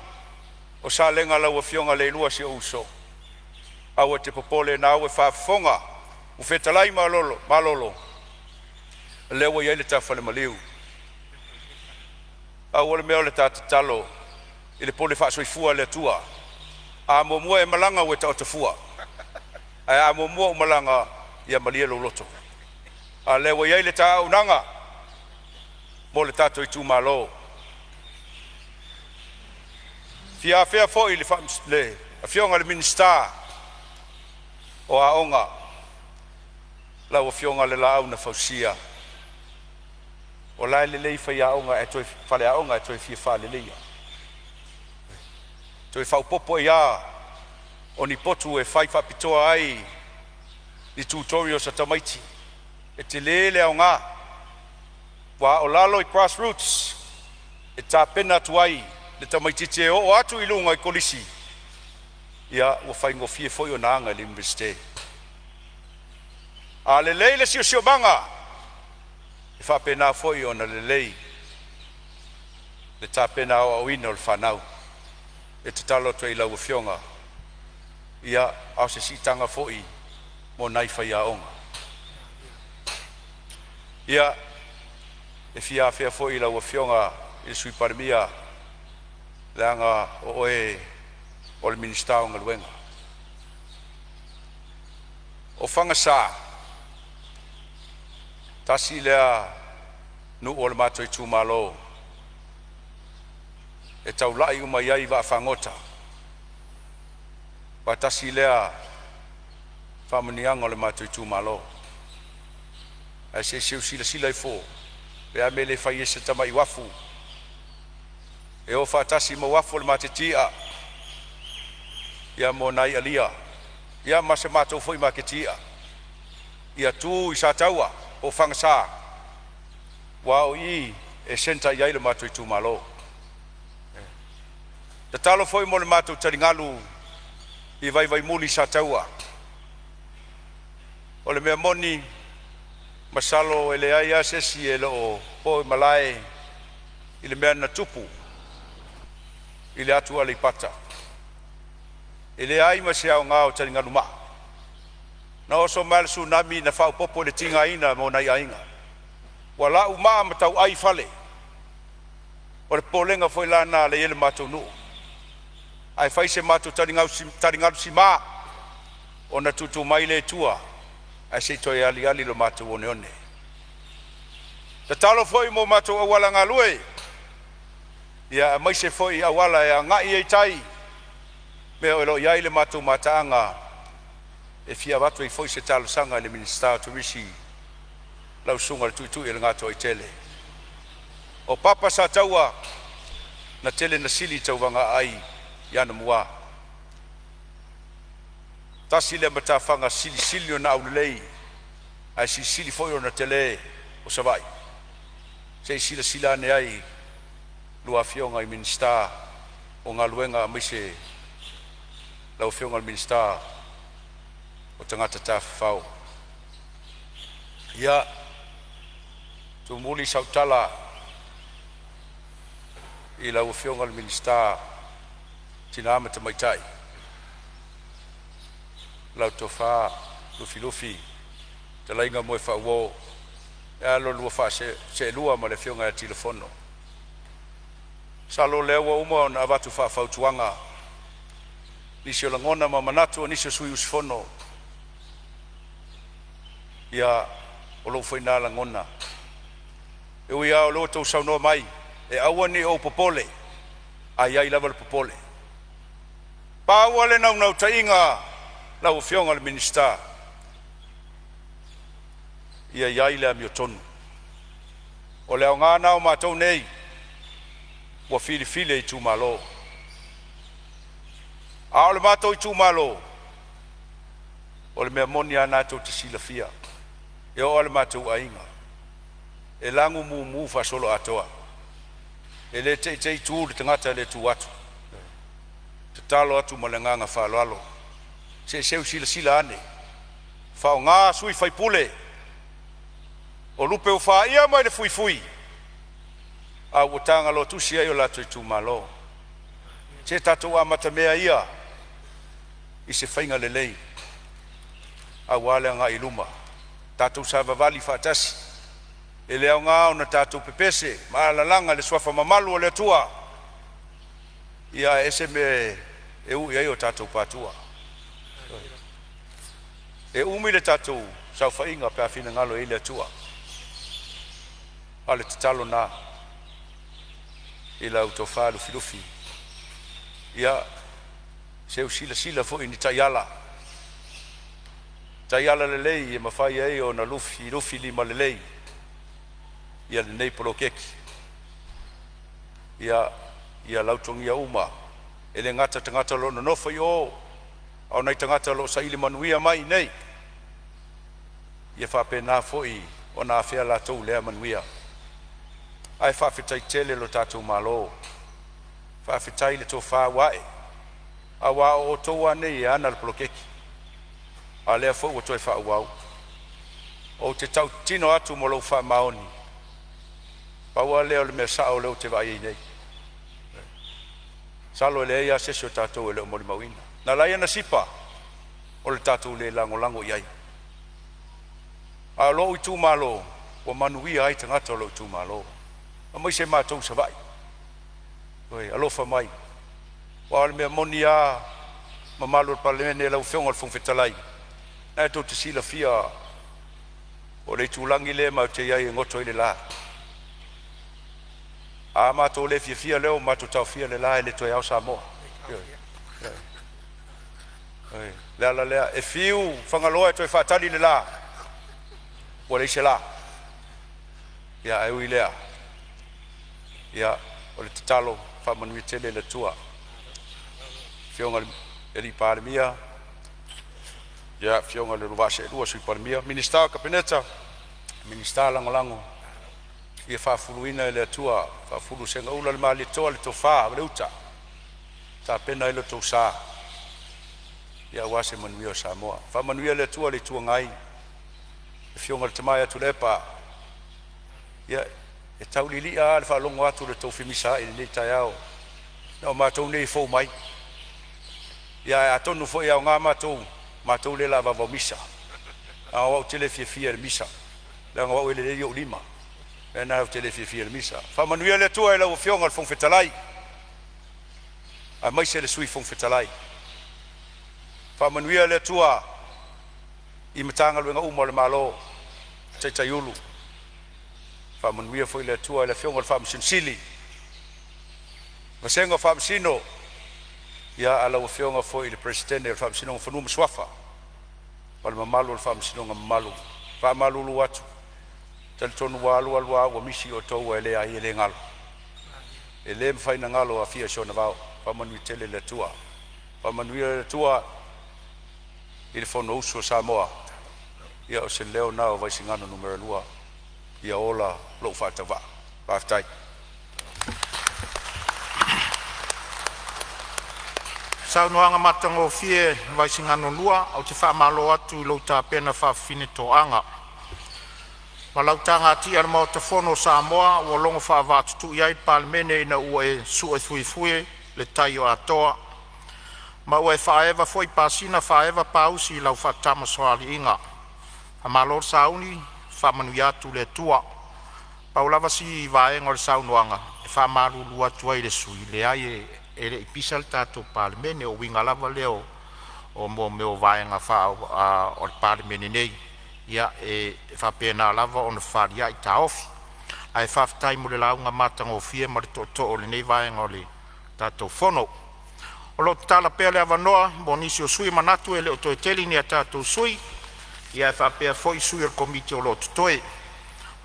o Salega lau Afioga Leilua, si ou uso, aua e te popole o lena ua e faafofoga ua fetalai Malolo, o lea ua i ai le ta falemaliu. Pau o le mea o le ta tatalo i le pule faasoifua a le Atua, a muamua e malaga ua e taoto fua, ae a muamua ou malaga, ia malie lou loto, a o lea ua i ai le ta auaunaga mo le tatou itumalo. E fia afea foi le Afioga i le Minisita o Aoga, lau Afioga i le Laau na Fausia. O la e lelei faiaoga ae toe faleaoga ae toe fia faaleleia. Toe faaopoopo ai lava o ni potu e fai faapitoa ai ni tutorials a tamaiti. E tele le aoga aua o lalo i grassroots e tapena atu ai le tamaitiiti e oo atu i luga i kolisi, ia ua faigofie foi ona aga i le Iunivesite. A lelei le siosiomaga, e faapena foi ona lelei le tapena aoaoina o le fanau. E tatalo atu ai i lau Afioga, ia a o se siitaga foi mo nai faiaoga. Ia, E fia afea foi lau Afioga i le Sui Palemia, leaga o oe o le Minisita o Galuega. O Fagasa, tasi lea nuu o le matou itumalo e taulai uma i ai vaafagota, aua tasi lea faamanuiaga o le matou itumalo. Ae se i seu silasila ifo pe a mea e le fai ai se tamai uafu e o faatasi ma uafu o le maketi i'a mo nai alia ia ma se matou foi maketi i'a ia tu i Sataua po o Fagasa, aua o i e centre i ai lo matou itumalo. Tatalo foi mo le matou taligalu i Vaivaimuli i Sataua. O le mea moni masalo e leai lava se isi e le o po i malae i le mea na tupu i le atu Aleipata. E leai ma se aoga o taligalu maa. Na oso mai lava le Tsunami na faaopoopo i le tigaina mo nai aiga. Ua lau maa ma tauai i fale. O le popolega foi la lena lea e i ai le matou nuu. Ae fai se matou taligalu sima ona tutu mai lea i tua ae se i toe aliali lo matou oneone. Tatalo foi mo matou auala galue, aemaise foi auala e agai ai i tai, mea o lo o i ai le matou mataaga e fia avatu ai foi se talosaga i le Minisita o Turisi, lau Susuga i le Tuiutui o le Gatoaitele. O Papa Sataua na tele na sili tauvaga aai i Anamua. Tasi lea matafaga silisili ona aulelei ae silisili foi ona tele o Savaii. Se i silasila ane ai lua Afioga i Minisita o Galuega aemaise lau Afioga i le Minisita o Tagata Tafafao. Ia, tumuli sau tala i lau Afioga i le Minisita o Tina ma Tamaitai, lau Tofa Lufilufi Fetalaiga Moefaauo ae a lo oulua seelua ma le Afioga ia Tilafono. Masalo o lea ua uma ona avatu faafautuaga nisi o lagona ma manatu o nisi o sui usufono. Ia, o lou foi lena lagona. E ui lava o lea ua outou saunoa mai e aua ne i ou popole, ae i ai lava le popole. Pau lava le naunautaiga lau Afioga i le Minisita, ia i ai le amiotonu. O le aoga lena o matou nei ua filifili e itumalo. A o le matou itumalo, o le mea moni lava lena tou te silafia, e oo lava i le matou aiga, e lanu mumu faasoloatoa. E le te'i te'i tu le tagata e le tu atu. E tatalo atu ma le agaga faaaloalo, se i seu silasila ane, faaaoga sui usufono, o lupe ua fa'ia mai le fuifui a ua taga loa tusi ai o latou itumalo. Se tatou amatamea ia i se faiga lelei aua le agai i luma, tatou savavali faatasi. E le aoga ona tatou pepese ma alalaga i le suafa mamalu o le Atua, ae ese mea e ui ai o tatou patua. E umi le tatou saofaiga pe a finagalo i ai le Atua. A o le tatalo lena i lau tofa Lufilufi. Ia seu silasila foi i ni taiala, taiala lelei e mafai ai ona lufilufilima lelei ia lenei poloketi. Ia lautogia uma, e le gata i tagata o lo o nonofo i o, a o nai tagata o lo o saili manuia mai i inei, ia faapena foi ona afea latou i lea manuia. Ae faafetai tele i lo tatou Malo, faafetai i le tofa ua ae, aua o outou lava nei e ana le poloketi, a o lea foi ua toe faaauau. Ou te tautino atu ma lou faamaoni, pau lava lea o le mea sao lea ou te vaai i ai nei. Masalo e leai lava se isi o tatou e le o molimauina. Na ala ai ona sipa o le tatou le lagolago i ai. A o lou itumalo, ua manuia ai tagata o lou itumalo, aemaise matou i Savaii. Ioe, alofa mai. Aua o le mea moni lava, le mamalu o le Palemene, lau Afioga i le Fofoga Fetalai, o lena tou te silafia o le itulagi lea matou te i ai e goto ai le la. A matou le fiafia lea ua matou taofia le la e le toe ao Samoa. Ioe, o le ala lea, e fiu Fagaloa e toe faatali i le la, ua leai se la. Ae ui i lea, o le tatalo, faamanuia tele le Atua i lau Afioga i le Palemia, afioga i lo oulua vaa seelua Sui Palemia, Minisita o le Kapeneta, Minisita Lagolago, ia faafuluina e le Atua, faafulu segaula le Malietoa, le tofa ma le uta e tapena ai lo outou sa aua se manuia o Samoa. Faamanuia le Atua i le Itu Agai, le Afioga i le tama ia Tuilaepa. Ia, e tau lili'a lava i le faalogo atu i le tou femisaai i lenei taeao, na o matou nei e fou mai. Ia ae atonu foi e aoga matou, o matou lea o le a vaovao misa, leaga o au ou te le fiafia i le misa, leaga o au e lelei ou lima. O le mea lena ou te le fiafia ai i le misa. Faamanuia le Atua i lau Afioga i le Fofoga Fetalai aemaise le Sui Fofoga Fetalai. Faamanuia le Atua i Matagaluega uma a le Malo, taitai Ofisa Sili, faamanuia foi le Atua i le Afioga i le Faamasino Sili, vasega o Faamasino, a o lau Afioga foi i le Peresetene o le Faamasinoga o Fanua ma Suafa ma le mamalu o le Faamasinoga mamalu. E faamalulu atu, e talitonu ua alu alu lava ua misi outou, ae leai e le galo. E le mafai ona galo Afia i si ona vao. Faamanuia tele le Atua. Faamanuia le Atua i le Fonousu a Samoa. Ia o se leo lena o Vaisigano Nu.2, ia ola lou faatauvaa. Faafetai. Saunoaga matagofie Vaisigano 2, ou te faamalo atu i lou tapena faafafine toaga ma lau tagatia i le Maota Fono o Samoa ua logo faavaatutui ai le Palemene ina ua e su'e fuefue le tai o Atoa ma ua e faaeva foi pasina faaeva pausi i lau faatamasoaliiga. Faamalo le sauni, faamanuia atu le Atua. Pau lava si vaega o le saunoaga e faamalulu atu ai i le sui usufono, leai e le i pisa le tatou Palemene. O uiga lava lea o mea o vaega o le Palemene nei, ia e faapena lava ona fefa'alia'i taofi. Ae faafetai mo le lauga matagofie ma le tootoo o lenei vaega o le tatou fono. O lo o tatala pea le avanoa mo nisi o sui usufono e manatu e le o toe tele ni a tatou sui, e faapea foi sui o le Komiti o lo o totoe. O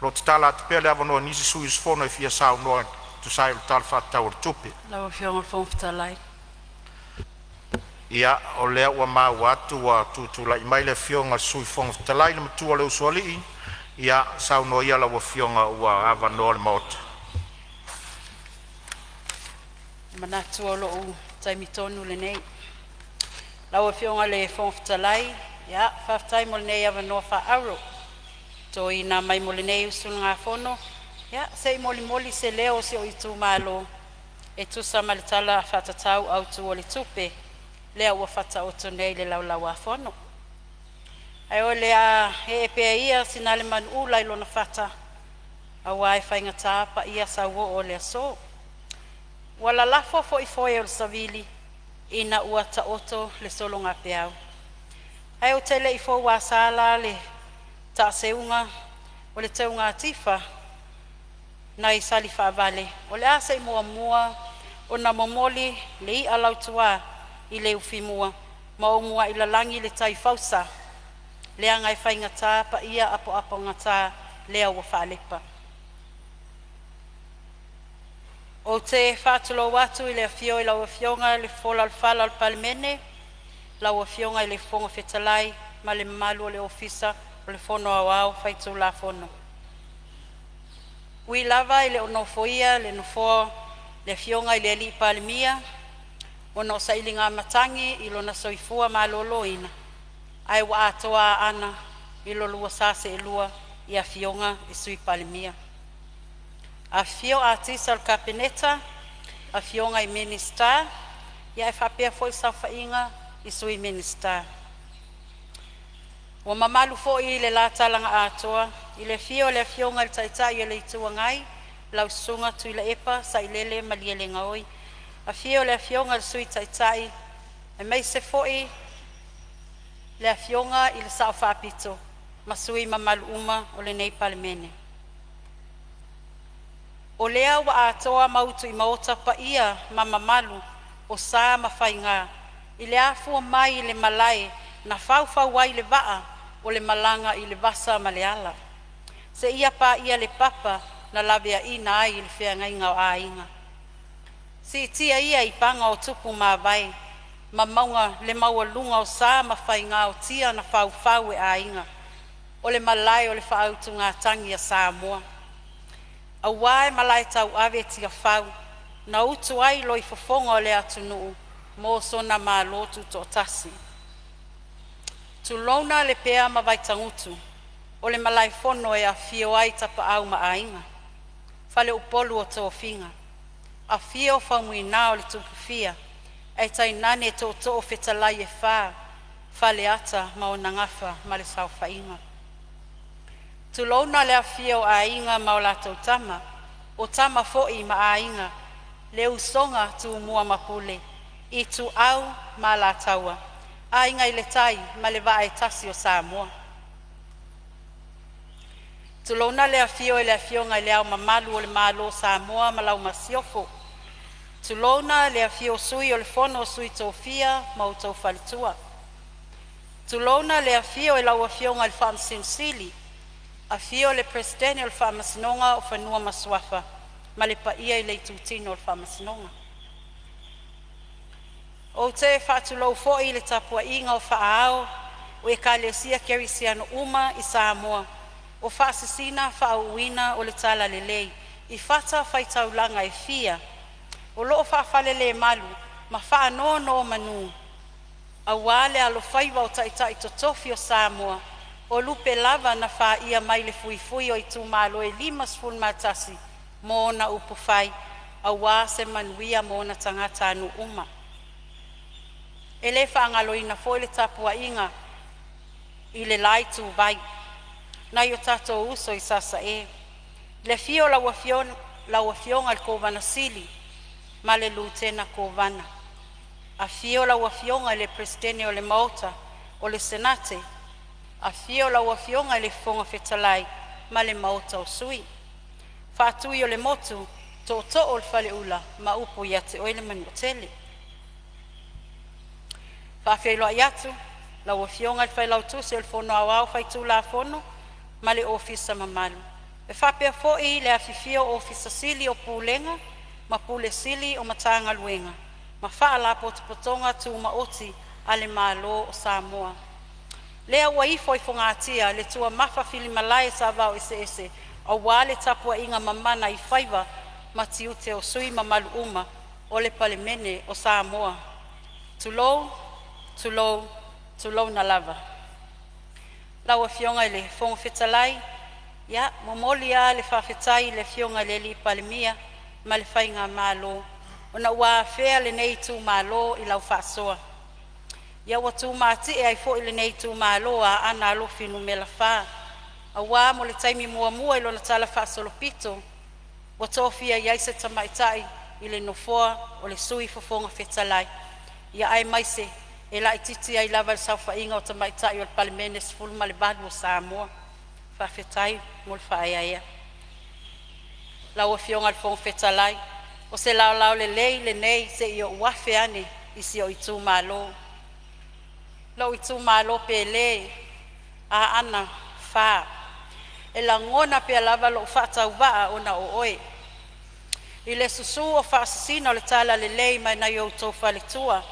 lo o tatala atu pea le avanoa i nisi sui usufono e fia saunoa e tusa ai o le Tala Faatatau o le Tupe. Lau Afioga i le Fofoga Fetalai. Ia, o lea ua maua atu ua tutulai mai le Afioga i le Sui Fofoga Fetalai, le matua o le Usoalii. Ia saunoa ia lau Afioga ua avanoa le Maota. E manatu o lou taimi tonu lenei. Lau Afioga i le Fofoga Fetalai, ia faafetai mo lenei avanoa faaauro ua toina mai mo lenei usugafono se i molimoli se leo o si ou itumalo e tusa ma le Tala Faatatau Autu o le Tupe lea ua faataoto nei i le Laulau-a-Fono. Ae o le a ee pea ia sinale manuula i lona fata auā e faigata paia sauoo o le aso. Ua lalafo foi foe o le savili ina ua taoto le sologapeau. Ae ou te le i fouasa la le taaseuga o le teuga tifa nai Salifaavale, o le a se i muamua ona momoli le i'a lautua i le ufimua ma ou muai lalagi le tai fausa leaga e faigata paia apoapogata lea ua faalepa. Ou te faatulou atu i le afio o lau Afioga i le Fofoga o le Fala o le Palemene, lau Afioga i le Fofoga Fetalai ma le mamalu o le Ofisa o le Fono Aoao Faitulafono. Ui lava e le o nofoia le nofoa o le Afioga i le Palemia ona o sailiga matagi i lona soifua maloloina, ae ua atoa aana i lo lua sa seelua i afioga i Sui Palemia. Afifio Atisa o le Kapeneta, afioga i Minisita ae faapea foi le saofaiga i Sui Minisita. Ua mamalu foi i le la talaga atoa I le afio o le Afioga i le Taitai o le Itu Agai, lau Susuga Tuilaepa Sailele Malielegaoi, afio le Afioga i le Sui Taitai aemaise foi le Afioga i le Sao Faapito ma sui usufono mamalu uma o lenei Palemene. O lea ua atoa ma utu i maota paia ma mamalu o sa ma faiga i le afua mai i le malae na faufau ai le vaa o le malaga i le vasa ma le ala, seia paia le papa na laveaina ai le feagaiga o aiga. Siitia ia i paga o tupu mavae ma mauga le maualuga o sa ma faiga o tia na faufau e aiga, o le malae o le faautugatagi a Samoa. Aua e malae tauave i Tiafau na utu ai loifofoga o le atunuu mo sona Malo Tutoatasi. Tulouna Lepea ma Vaitagutu o le malaefono e afifio ai Tapaau ma Aiga, faleupolu o tofiga. Afio Faumuina o le Tupufia ae tainane tootoo fetalai e fa, Faleata ma ona gafa ma le saofaiga. Tulouna le afifio o Aiga ma latou Tama, o Tama foi ma Aiga, le usoga a Tumua ma Pule, Ituau ma Alataua, Aiga i le Tai ma le Vaa e tasi o Samoa. Tulouna le afio o le Afioga i le Ao Mamalu o le Malo o Samoa ma lau Masiofo, tulouna le afio o Sui o le Fono a Sui Tofia ma outou faletua. Tulouna le afio o lau Afioga i le Faamasino Sili, afio le Peresetene o le Faamasinoga o Fanua ma Suafa ma le paia i le itutino o le Faamasinoga. Ou te faatulou foi i le tapuaiga o faaao o Ekalesia Kerisiano uma i Samoa o faasisina faauuina o le talalelei i fatafaitaulaga e fia o loo faafalelemalu ma faanonomanu aua le alofaiva o taitai totofi o Samoa, o lupe lava na faia mai le fuifui o itumalo e 51 mo ona upufai aua se manuia mo ona tagatanuu uma. E le faagaloina foi le tapuaiga i le la ituvai nai o tatou uso i Sasae, le afio o lau Afioga i le Kovana Sili ma le Lutena Kovana, afio lau Afioga i le Peresetene o le Maota o le Senate, afio lau Afioga i le Fofoga Fetalai ma le Maota o Sui, Faatuiolemotu, Tootoo o le Faleula ma upu ia te oe le Manuatele. E faafeiloai atu lau Afioga i le Failautusi o le Fono Aoao Faitulafono ma le Ofisa mamalu, e faapea foi le afifio o Ofisa Sili o Pulega ma Pule Sili o Matagaluega ma Faalapotopotoga Tumaoti a le Malo o Samoa. Lea ua ifo i fogatia le tuamafafilimalae sa vaoeseese aua le tapuaiga mamana i faiva ma tiute o sui usufono mamalu uma o le Palemene o Samoa. Tulou, tulou, tulouna lava. Lau Afioga i le Fofoga Fetalai, ia momoli lava le faafetai i le Afioga i le Palemia ma le faigamalo ona ua afea lenei itumalo i lau faasoa. Ia ua tumatie ai foi lenei itumalo o Aana Alofi Nu.4 aua mo le taimi muamua i lona talafaasolopito ua tofia ai se tamaitai i le nofoa o le Sui Fofoga Fetalai, ia aemaise e laitiiti ai lava i le saofaiga o tamaitai o le Palemene 18 o Samoa. Faafetai mo le faaeaea. Lau Afioga i le Fofoga Fetalai, o se laolao lelei lenei se i ou afe ane i si ou itumalo, lou itumalo pele Aana 4. E lagona pea lava lou faatauvaa ona o oe i le susu o faasisina o le talalelei mai nai o outou faletua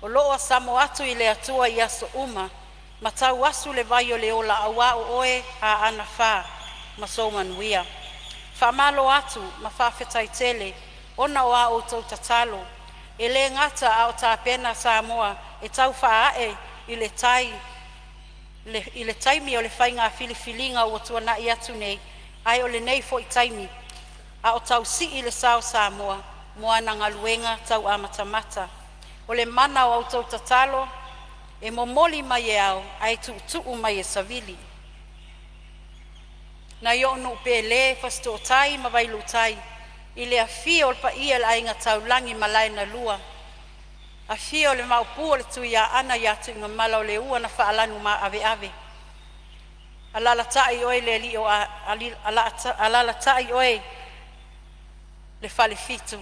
o loo samo atu i le Atua i aso uma ma tauasu le vai o le ola auā o oe Aana 4 ma sou manuia. Faamalo atu ma faafetai tele ona o a outou tatalo e le gata a o tapena Samoa e tau faaae i le tai i le taimi o le faiga filifiliga ua tuanai atu nei, ae o lenei foi taimi a o tau sii le sa o Samoa mo ana galuega tau amatamata. O le mana o a outou tatalo e momoli mai e ao ae tuutuu mai e savili. Nai o'u nuu pele Fasitootai ma Vailuutai, i le afio o le paia o le Aiga Taulagi Malae na lua, afio le Maopu o le Tuiaana ia Tuigamala, o le ua na faalanumaaveve. Alaalatai oe le alii o Alaalatai oe le Falefitu,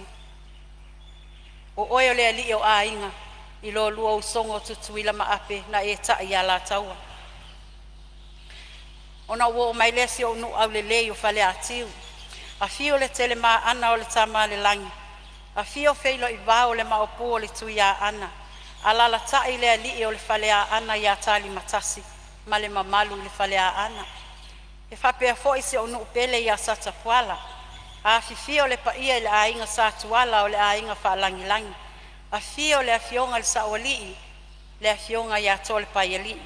o oe o le alii o aiga i lolua usoga Tutuila ma Ape, na e tai i Alataua. Ona ou oo mai lea i si ou nuu aulelei o Faleatiu, afio Letelemaana o le Tamaalelagi, afio Feiloivao o le Maopu o le Tuiaana, alaalatai le alii o le Faleaana ia Talimatasi ma le mamalu i le Faleaana. E faapea foi si ou nuu pele ia Satapuala. Afifio le paia i le aiga Sa Tuala o le Aiga Faalagilagi, afio le afioga i le Saoalii, le afioga ia Tolepaialii,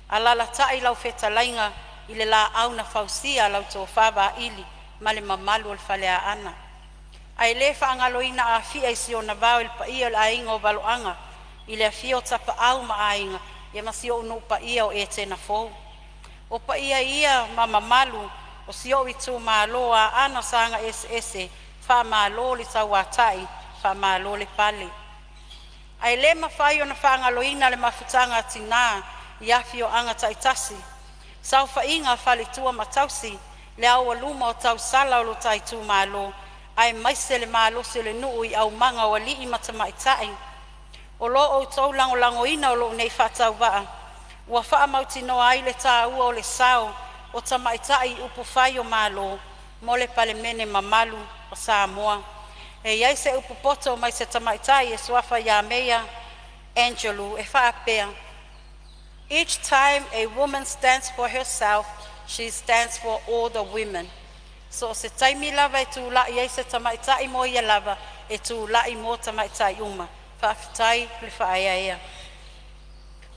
alaalatai lau fetalaiga i le Laau na Fausia lau tofa Vaili ma le mamalu i le Faleaana. Ae le faagaloina Afia i si ona vao i le paia o le aiga o Valoaga i le afio o Tapaau ma Aiga, ia ma si ou nuu paia o Etena Fou. O paia ia ma mamalu o si ou itumalo Aana Saga 1, faamalo le tauatai, faamalo le pale. Ae le mafai ona faagaloina le mafutaga a tinã i afioaga taitasi, saofaiga a faletua ma tausi, le aualuma o tausala o lo ta itumalo, aemaise le malosi o le nuu i aumaga o alii ma tamaitai. O lo outou lagolagoina o lou nei faatauvaa ua faamautinoa ai le taua o le sao o tamaitai i upufai o Malo mo le Palemene mamalu o Samoa. E i ai se upu poto mai se tamaitai e suafa ia Maya Angelou e faapea, “Each time a woman stands for herself, she stands for all the women.” So o se taimi lava e tulai ai se tamaitai mo ia lava, e tulai mo tamaitai uma. Faafetai le faaeaea.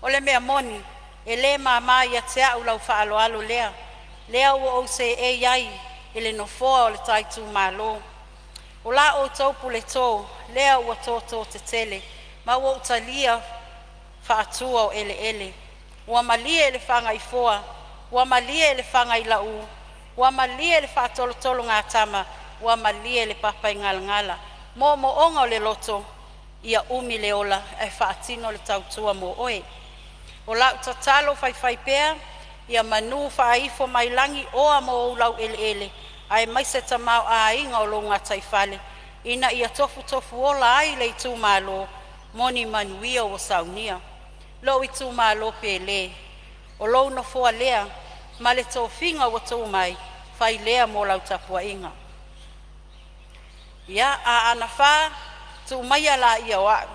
O le mea moni, e le mama ia te au lau faaaloalo lea ua ou seei ai i le nofoa o le ta itumalo. O la outou puleto lea ua toto tetele ma ua ou talia faatua o eleele. Ua malie le fagaifoa, ua malie le fagailaū, ua malie le faatolotologatama, ua malie le papaigalagala. Moomooga o le loto, ia umi le ola ae faatino le tautua mo oe. O lau tatalo faifaipea ia manū faaifo mai lagi oa mo ou laueleele aemaise tamaoaiga o lou gataifale ina ia tofutofuola ai le itumalo mo ni manuia ua saunia. Lou itumalo pele, o lou nofoa lea ma le tofiga ua tu'u mai, fai lea mo lau tapuaiga. Ia, Aana Fa, tuu maia laia o a'u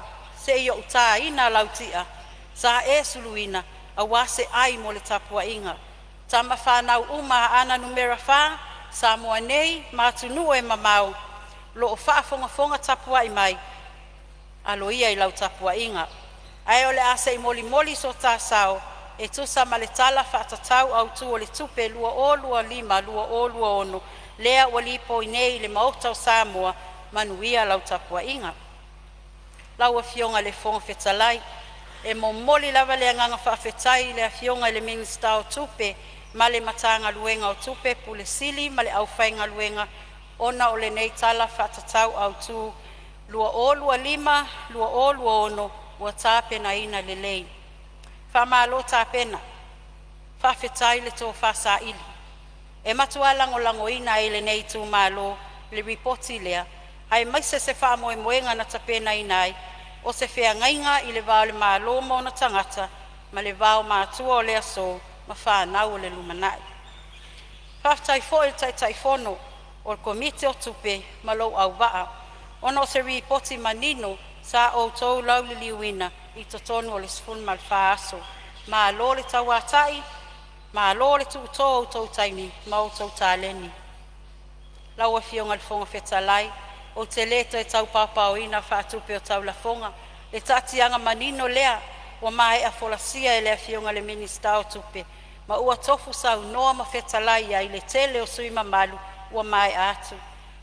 se i ou taina lau ti'a sa e suluina aua se ai mo le tapuaiga a tama fanau uma a Aana Numera 4, Samoa nei ma atunuu e mamao o loo faafogafoga tapuai mai. Alo ia i lau tapuaiga, ae o le a se i molimoli so ta sao e tusa ma le Tala Faatatau Autu o le Tupe 2025/2026 lea ua lipoi nei i le Maota o Samoa. Manuia lau tapuaiga. Lau Afioga i le Fofoga Fetalai, e momoli lava le agaga faafetai i le Afioga i le Minisita o Tupe ma le Matagaluega o Tupe, Pule Sili ma le aufaigaluega ona o lenei Tala Faatatau Autu 2025/2026 ua tapenaina lelei. Faamalo tapena, faafetai le tofa saili. E matua lagolagoina e lenei itumalo le ripoti lea aemaise se faamoemoega na tapenaina ai, o se feagaiga i le va o le Malo ma ona tagata ma le va o matua o le aso ma fanau o le lumanai. Faafetai foi i le Taitaifono o le Komiti o Tupe ma lou auvaa ona o se ripoti manino sa outou lauliliuina i totonu o le 14 aso. Malo le tauatai, malo le tuuto o outou taimi ma outou taleni. Lau Afioga i le Fofoga Fetalai, ou te le toe tau paopaoina faatupe o taulafoga, le taatiaga manino lea ua maea folasia e le Afioga i le Minisita o Tupe ma ua tofu saunoa ma fetalai iai le tele o sui usufono mamalu ua maea atu.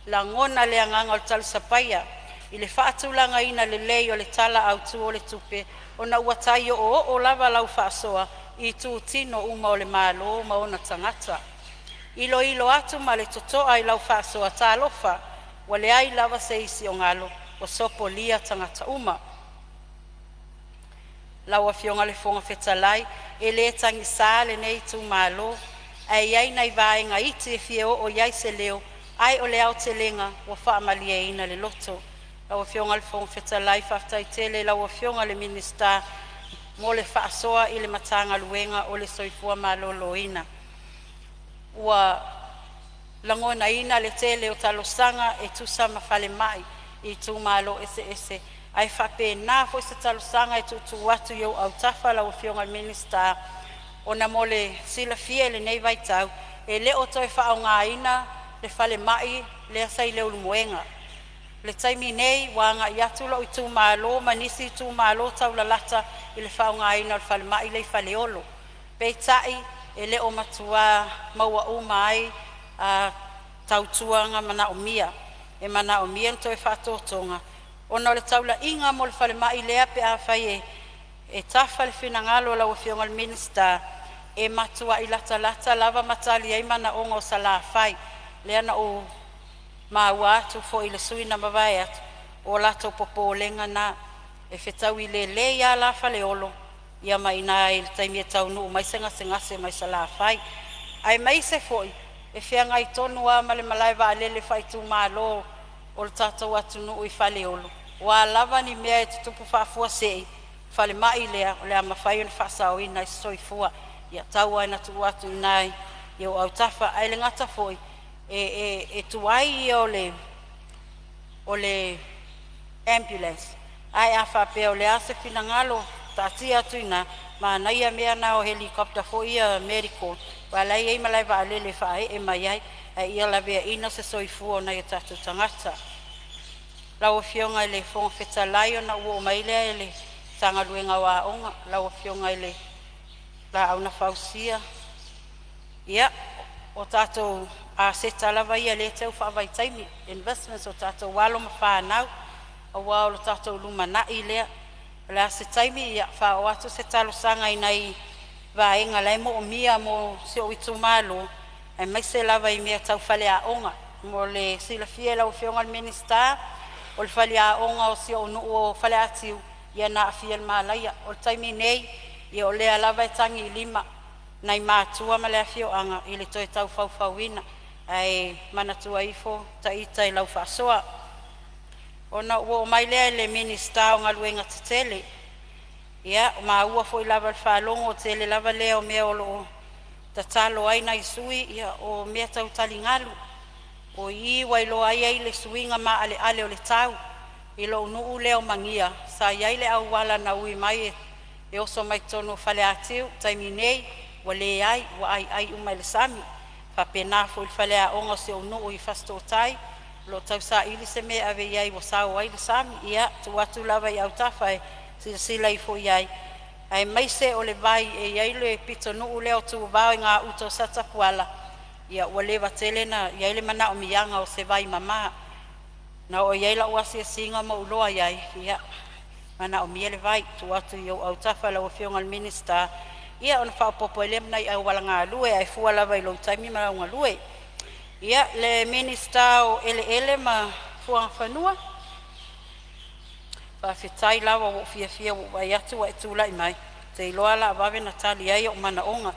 Lagona le agaga o le talisapaia i le faatulagaina lelei o le Tala Autu o le Tupe ona ua tai o'oo'o lava lau faasoa i itutino uma o le Malo ma ona tagata. Iloilo atu ma le totoa i lau faasoa, talofa, ua leai lava se isi o galo, ua sopolia tagata uma. Lau Afioga i le Fofoga Fetalai, e le tagisa lenei itumalo ae i ai nai vaega iti e fia oo iai se leo, ae o le aotelega ua faamalieina le loto. Lau Afioga i le Fofoga Fetalai, faafetai tele i lau Afioga i le Minisita mo le faasoa i le Matagaluega o le Soifua Maloloina. Ua lagonaina le tele o talosaga e tusa ma falemai i itumalo eseese, ae faapena foi se talosaga e tuutuu atu i ou autafa lau Afioga i le Minisita, ona mo le silafia i lenei vaitau e le o toe faaaogaina le falemai lea sa i Leulumoega. O le taimi nei ua agai atu lou itumalo ma nisi itumalo taulalata i le faaaogaina o le falemai lea i Faleolo. Peitai e le o matua maua uma ai a tautuaga manaomia. E manaomia le toe faatotoga ona o le taulaiga mo le falemai lea pe afai e tafa le finagalo o lau Afioga i le Minisita, e matuai latalata lava ma tali ai manaoga o Salafai. Lea na ou maua atu foi i le sui usufono na mavae atu, o latou popolega na, e fetaui lelei a la Faleolo ia ma i ina i le taimi e taunuu mai ai se gasegase mai Salafai, aemaise foi e feagai tonu a ma le malaevaalele faaitumalo o le tatou atunuu i Faleolo. O a lava ni mea e tutupu faafuasei, falemai lea o le a mafai ona faasaoina ai se soifua. Ia tau lava ina tuu atu i ina i ou autafa. Ae le gata foi, e tuai ia o le ambulance, ae a faapea o le a se finagalo taatia atu i ina, manaia mea na o helicopter foi ia medical aua o la e i ai malaevaalele e faaee mai ai, ae ia laveaiina se soifua o nai o tatou tagata. Lau Afioga i le Fofoga Fetalai ona ou oo mai lea i le Matagaluega o Aoga, lau Afioga i le Laau na Fausia. Ia, o tatou aseta lava ia lea e teu faavaitaimi, investments a tatou alo ma fanau aua o le tatou lumanai lea. O le a se taimi faaoo atu se talosaga i nai vaega la e moomia mo si ou itumalo aemaise lava i mea tau faleaoga. Mo le silafia e lau Afioga i le Minisita, o le faleaoga o si ou nuu o Faleatiu ia na aafia i le malaia. O le taimi nei, ia o lea lava e tagiilima nai matua ma le afioaga i le toe tau faufauina, ae manatua ifo ita i lau faasoa. Ona ou oo mai lea i le Minisita o Galuega Tetele. Ia, ua maua foi lava i le faalogo, o le tele lava lea o mea o loo tatalo ai nai sui usufono o mea tau taligalu. O i ua iloa ai le suiga maaleale o le tau. I lou nuu lea o Magia sa i ai le auala na ui mai e oso mai totonu o Faleatiu, taimi nei ua leai, ua aiai uma e le sami. E faapena foi i le faleaoga o si ou nuu i Fasitootai, o lo o tausaili se mea e ave i ai ua sao ai le sami. Ia tuu atu lava i autafa e silasila ifo i ai, aemaise o le vai e i ai le pitonuu lea o Tuvao i gauta o Satapuala, ia ua leva tele ona i ai le manaomiaga o se vaimama. Na oo i ai lau asiasiga ma ou iloa ai, ia, e manaomia le vai. Tuu atu i ou autafa lau Afioga i le Minisita ia ona faaopoopo ai lea ma nai auala galue ae fua lava i lou taimi ma lau galue. Ia, le Minisita o Eleele ma Fuagafanua, faafetai lava ua ou fiafia ua ou vaai atu ua e tulai mai, ou te iloa o le a vave ona tali ai ou manaoga.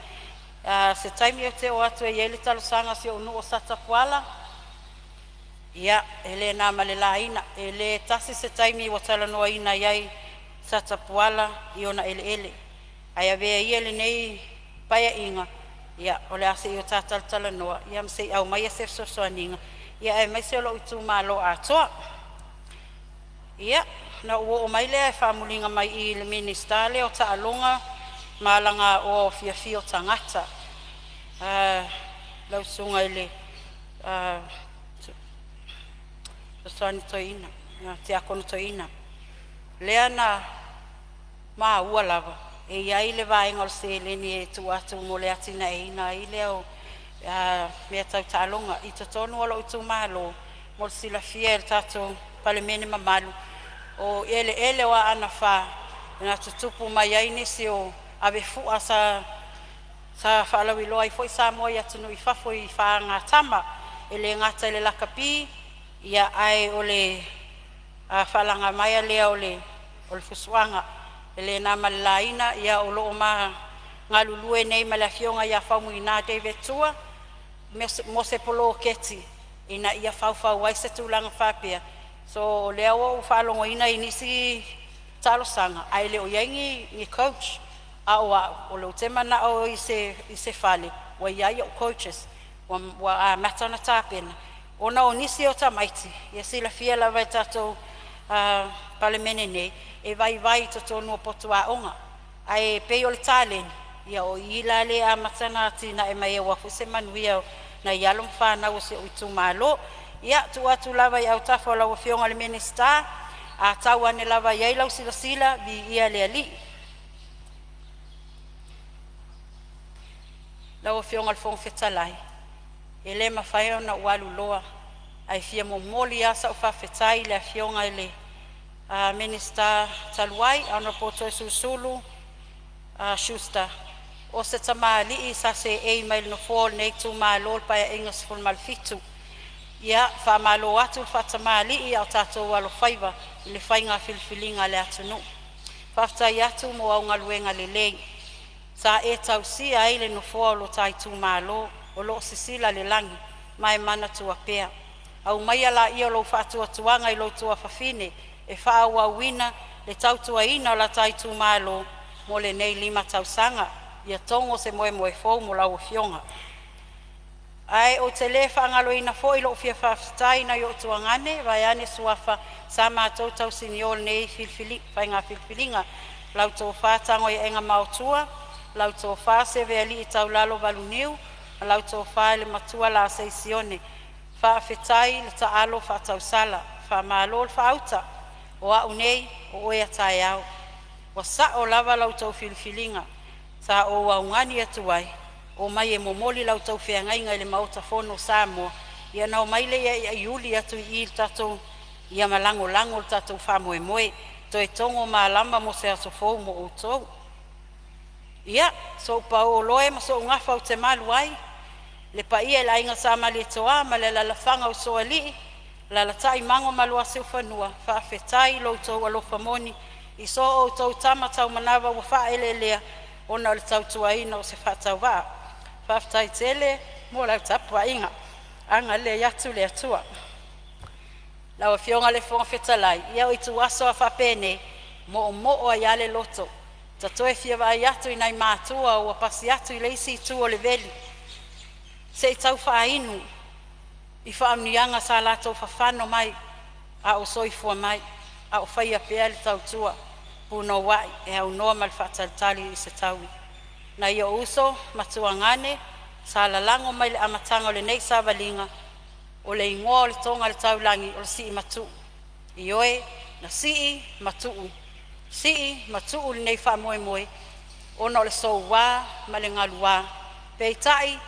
Se taimi ou te oo atu e i ai le talosaga a si ou nuu o Satapuala, ia e le na ma le laina e le tasi se taimi ua talanoaina ai Satapuala i ona eleele. Ae avea ia lenei Paeaiga o le a se i o ta talatalanoa ma se i aumaia se fesoasoaniga aemaise o lou itumalo atoa. Ia, ona ou oo mai lea e famuliga mai i le Minisita lea o Taaloga ma Alagaoa Fiafia o Tagata, lau Susuga i le Fesoasoani Toeaina, Tiakono Toeaina, lea na maua lava e i ai le vaega o le seleni e tuu atu mo le atinaeina ai lea o mea tau taaloga i totonu o lou itumalo. Mo le silafia e le tatou Palemene mamalu, o eleele o Aana Alofi 4 na tutupu mai ai nisi o avefua sa Sa faalauiloa ai foi Samoa i atunuu i fafo i fagatama e le gata i le lakapi ae o le faalagamaea lea o le fusuaga. E le na ma le laina o loo ma galulue nei ma le Afioga ia Faumuina David Tua mo se poloketi ina ia faufau ai se tulaga faapea. So o lea ua ou faalogoina i nisi talosaga ae le o i ai ni coach. A o au o lea ou te manao i se fale ua i ai o'u coaches ua amata ona tapena, ona o nisi o tamaiti ia silafia lava e le tatou Palemene nei e vaivai i totonu o potu aoga, ae pei o le taleni ia o i la lea e amata ona atinae mai ai aua foi se manuia o nai alo ma fanau a si o'u itumalo. Ia, tuu atu lava i autafa o lau Afioga i le Minisita, a tau ane lava i ai lau silasila, viia le Alii. Lau Afioga i le Fofoga Fetalai e le mafai ona ou alu loa ae fia momoli a sau faafetai i le Afioga i le Minisita talu ai Honourable Toeolesulusulu Schuster. O se tamalii sa seei mai le nofoa o lenei itumalo i le Paeaiga 17. Ia faamalo atu le faatamalii a o tatou alofaiva i le faiga filifiliga a le atunuu. Faafetai atu mo au galuega lelei sa e tausia ai le nofoa o lo ta itumalo. O loo sisila le lagi ma e manatua pea. Aumaia laia o lou faatuatuaga i lou tuafafine e faaauauina le tautuaina o la ta itumalo mo lenei 5 tausaga. Ia togo se moemoe fou mo lau afioga. Ae ou te le faagaloina foi lo'u fia faafetai i nai o'u tuagane vaeane suafa sa matou tausinio i lenei faiga filifiliga, lau Tofa Tagoaiaega Maotua, lau Tofa Sevealii Taulalo Valuniu ma lau Tofa i le Matua Lasei Sione. Faafetai le taalo faatausala, faamalo le faauta. O a'u nei o oe a taeao. Ua sao lava la outou filifiliga sa ou augani atu ai omai e momoli la outou feagaiga i le maota fono o Samoa, ia ona omai lea e aiaiuli atu i i i le tatou ia ma lagolago le tatou faamoemoe, toe togo malama mo se aso fou mo outou. Ia so'u paoloe ma so'u gafa ou te malu ai le paia i le aiga Sa Malietoa ma le alaalafaga o Usoalii, alaalatai Mago ma Luasiufanua, faafetai i lo outou alofa moni i so outou tama taumanava ua faaeleelea ona o le tautuaina o se faatauvaa. Faafetai tele mo lau tapuaiga, agalelei atu le Atua. Lau Afioga i le Fofoga Fetalai, ia o ituaso a faapenei e moomoo ai a le loto, ta toe fia vaai atu i nai matua ua pasi atu i le isi itu o le veli se i tau faainu i faamanuiaga sa latou fafano mai a o soifua mai a o faia pea le tautua punouai e aunoa ma le faatalitali i se taui. Nai o'u uso ma tuagane sa lalago mai le amataga o lenei savaliga, o le igoa o le toga a le taulagi o le Siimatuu. Ioe, na sii ma tuu, sii ma tuu lenei faamoemoe ona o le soua ma le galuā, peitai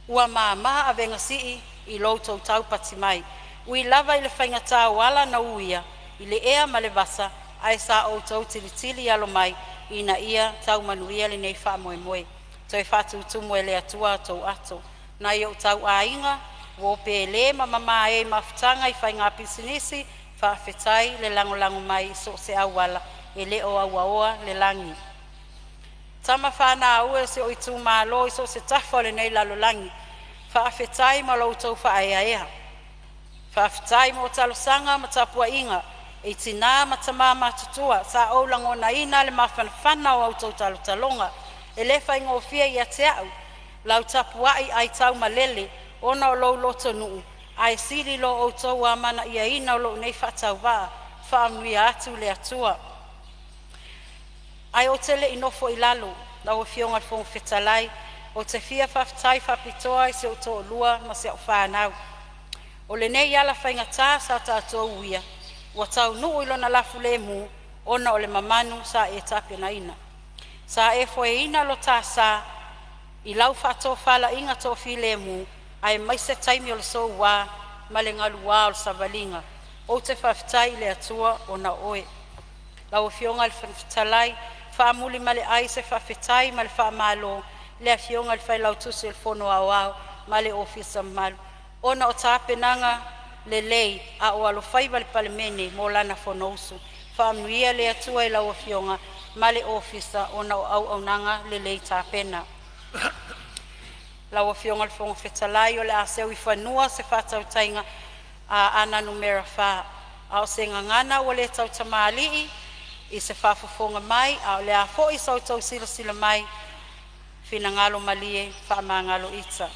ua mama avega sii i lo outou taupati mai. Ui lava i le faigata o ala na uia i le ea ma le vasa, ae sa outou tilitili alo mai ina ia tau manuia lenei faamoemoe. Toe faatutumu e le Atua a outou ato. Nai ou tauaiga uo Pele ma Mamae i mafutaga i faiga pisinisi, faafetai le lagolago mai i so o se auala, e le o auaoa le lagi. Tama fanau e o si ou itumalo i so o se tafa o lenei lalolagi, faafetai mo la outou faaeaea. Faafetai mo talosaga ma tapuaiga i tinā ma tamā matutua. Sa ou lagonaina le mafanafana o a outou talotaloga. E le faigofie ia te a'u lau tapuai aitaumalele ona o lou lotonuu, ae sili lo outou amanaiaina o lou nei faatauvaa. Faamanuia atu le Atua. Ae ou te le i nofo i lalo lau Afioga i le Fofoga Fetalai, ou te fia faafetai faapitoa i si ou toalua ma si a'u fanau. O lenei ala faigata sa tatou uia ua taunuu i lona lafulemu ona o le mamanu sa e tapenaina. Sa e foeina lo ta sa i lau faatofalaiga toafilemu aemaise taimi o le soua ma le galuā o le savaliga. Ou te faafetai i le Atua ona o oe. Lau Afioga i le Fofoga Fetalai, Faamuli ma le ai se faafetai ma le faamalo i le Afioga i le Failautusi o le Fono Aoao ma le Ofisa mamalu ona o tapenaga lelei a o alofaiva le Palemene mo lana Fonousu. Faamanuia le Atua i lau Afioga ma le ofisa ona o auaunaga lelei tapena. Lau Afioga i le Fofoga Fetalai o le a seu i fanua se faatautaiga a Aana Alofi 4, a o se gagana ua le tautamalii i se faafofoga mai a o le a foi sa outou silasila mai, finagalo malie faamagalo ita.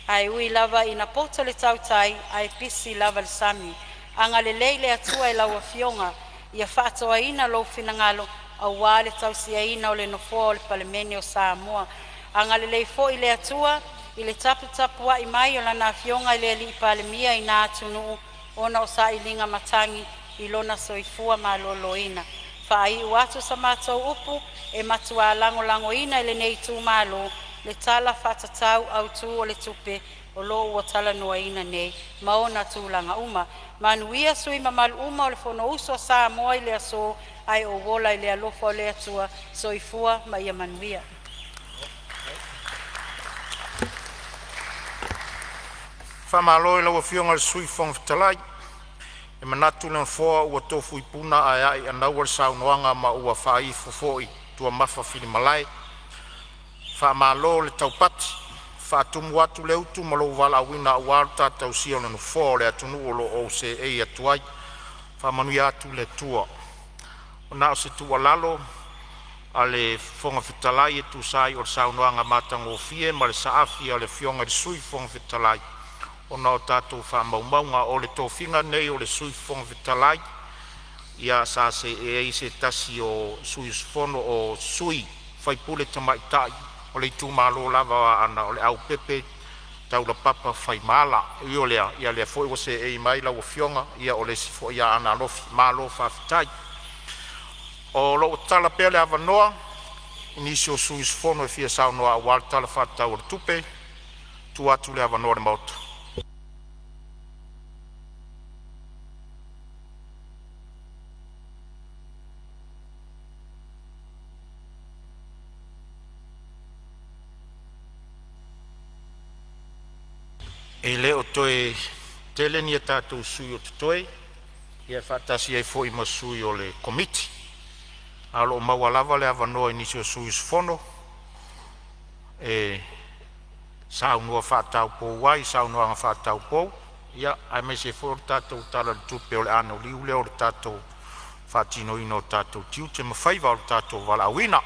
Ae ui lava ina poto le tautai ae pisi lava le sami. Agalelei le Atua i lau Afioga ia faatoaina lou finagalo aua le tausiaina o le nofoa o le Palemene o Samoa. Agalelei foi le Atua i le taputapuai mai a Lana Afioga i le Alii Palemia i na atunuu ona o sailiga matagi i lona soifua maloloina. Faaiu atu sa matou upu, e matua lagolagoina e lenei itumalo le Tala Faatatau Autu o le Tupe o lo o ua talanoaina nei ma ona tulaga uma. Manuia sui usufono mamalu uma o le Fonousu a Samoa i le aso, ae ou ola i le alofa o le Atua. Soifua ma ia manuia. Faamalo i lau Afioga i le Sui Fofoga Fetalai. E manatu le Nofoa ua tofu i puna ae a'i i anaua le saunoaga ma ua faaifo foi i tuamafa filimalae. Faamalo le taupati, faatumu atu le utu ma lou valaauina aua lo ta tausia o le Nofoa o le atunuu o lo o e seei atu ai. Faamanuia atu le Atua. Na o se tuualalo a le Fofoga Fetalai e tusa ai o le saunoaga matagofie ma le saafi a le Afioga i le Sui Fofoga Fetalai, ona o tatou faamaumauga, o le tofiga lenei o le Sui Fofoga Fetalai, ia sa seei ai se tasi o sui usufono o sui faipule tamaitai o le itumalo lava o Aana, o Leaupepe Taulapapa Faimala. E ui o lea, ia lea foi ua seei mai lau Afioga, ia o le isi foi Aana Alofi. Malo faafetai. O lo o tatala pea le avanoa i nisi o sui usufono e fia saunoa aua le Tala Faatatau o le Tupe. Tuu atu le avanoa i le Maota. E le o toe tele ni a tatou sui o totoe ia faatasi ai foi ma sui o le Komiti, ae o lo o maua lava le avanoa i nisi o sui usufono e saunoa faataupou ai i saunoaga faataupou, aemaise foi o le tatou Tala o le Tupe, o le anoliu lea o le tatou faatinoina o tatou tiute ma faiva o le tatou valaauina.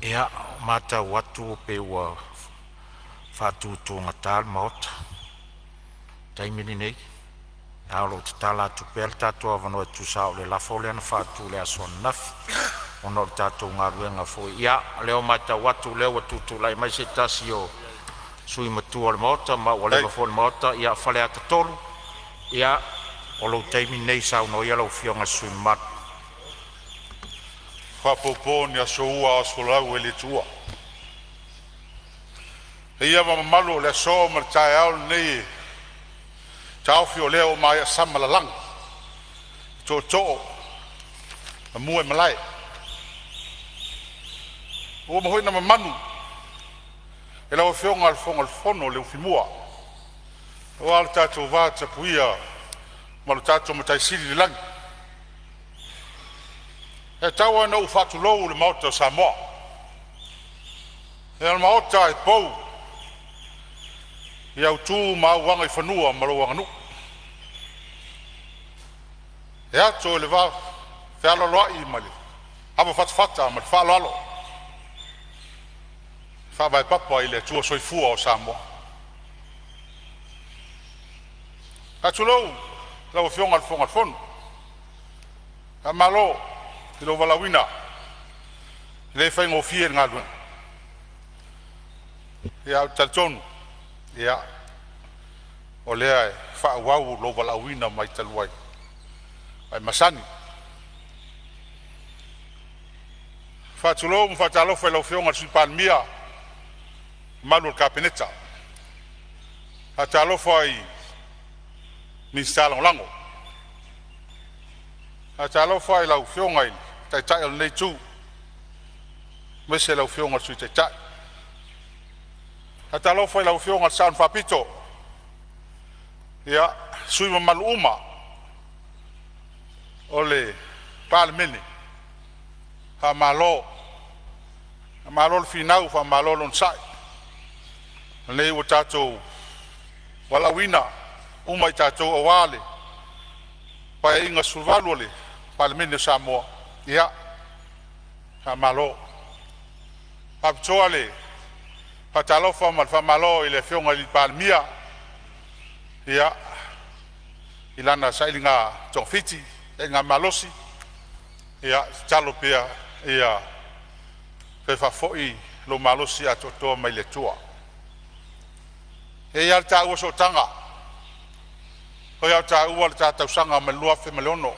Ia, ua matau atu pei ua faatutugata le Maota i le taimi lenei, ae o lo o tatala atu pea le tatou avanoa e tusa o le lafo lea na faatu i le aso ananafi ona o le tatou galuega foi. Ia, o lea ua matau atu o lea ua tutulai mai se tasi o sui usufono matua o le Maota ma ua leva foi i le Maota, ia Faleata 3. Ia, o lou taimi lenei e saunoa ai lau Afioga i le sui usufono mamalu. Faapopo ni aso ua ao aso folau e le tuua. E paia ma mamalu o le aso ma le taeao lenei e taofi o lea ua maea sama lalago e tootoo ma mua i malae. Ua uma foi ona mamanu e lau Afioga i le Fofoga o le Fono le ufimua aua lo tatou va tapuia ma lo tatou Matai Sili i le lagi. Ae tau lava ina ou faatulou i le Maota o Samoa, o le Maota e pou i au tu ma au agaifanua ma lou aganuu. E ato i le vafealoaloai ma le avafatafata ma le faaaloalo e faavae papa i le Atua Soifua o Samoa. Faatulou lau Afioga i le Fofoga o le Fono, faamalo i lou valaauina, e le faigofie le galuega. Ae ou te talitonu o lea e faaauau lou valaauina mai talu ai ae masani. E faatulou ma faatalofa i lau Afioga i le Sui Palemia ma le mamalu o le Kapeneta. E faatalofa i Minisita Lagolago. E faatalofa i lau Afioga i le Taitai o lenei Itu aemaise lau Afioga i le Sui Taitai. E faatalofa i lau Afioga i le Sao Faapito, sui usufono mamalu uma o le Palemene. Faamalo, faamalo le finau faamalo le onosai. O lenei ua tatou valaauina uma i tatou aua le Paeaiga XVII o le Palemene o Samoa. Ia, faamalo. E faapitoa le faatalofa ma le faamalo i le Afioga i le Palemia i lana sailiga togafiti, sailigamalosi. Ia tatalo pea ia toe faafoi lou malosi atoatoa mai le Atua. E i ai lava le taua sootaga, o e taua le ta tausaga mai le 2006,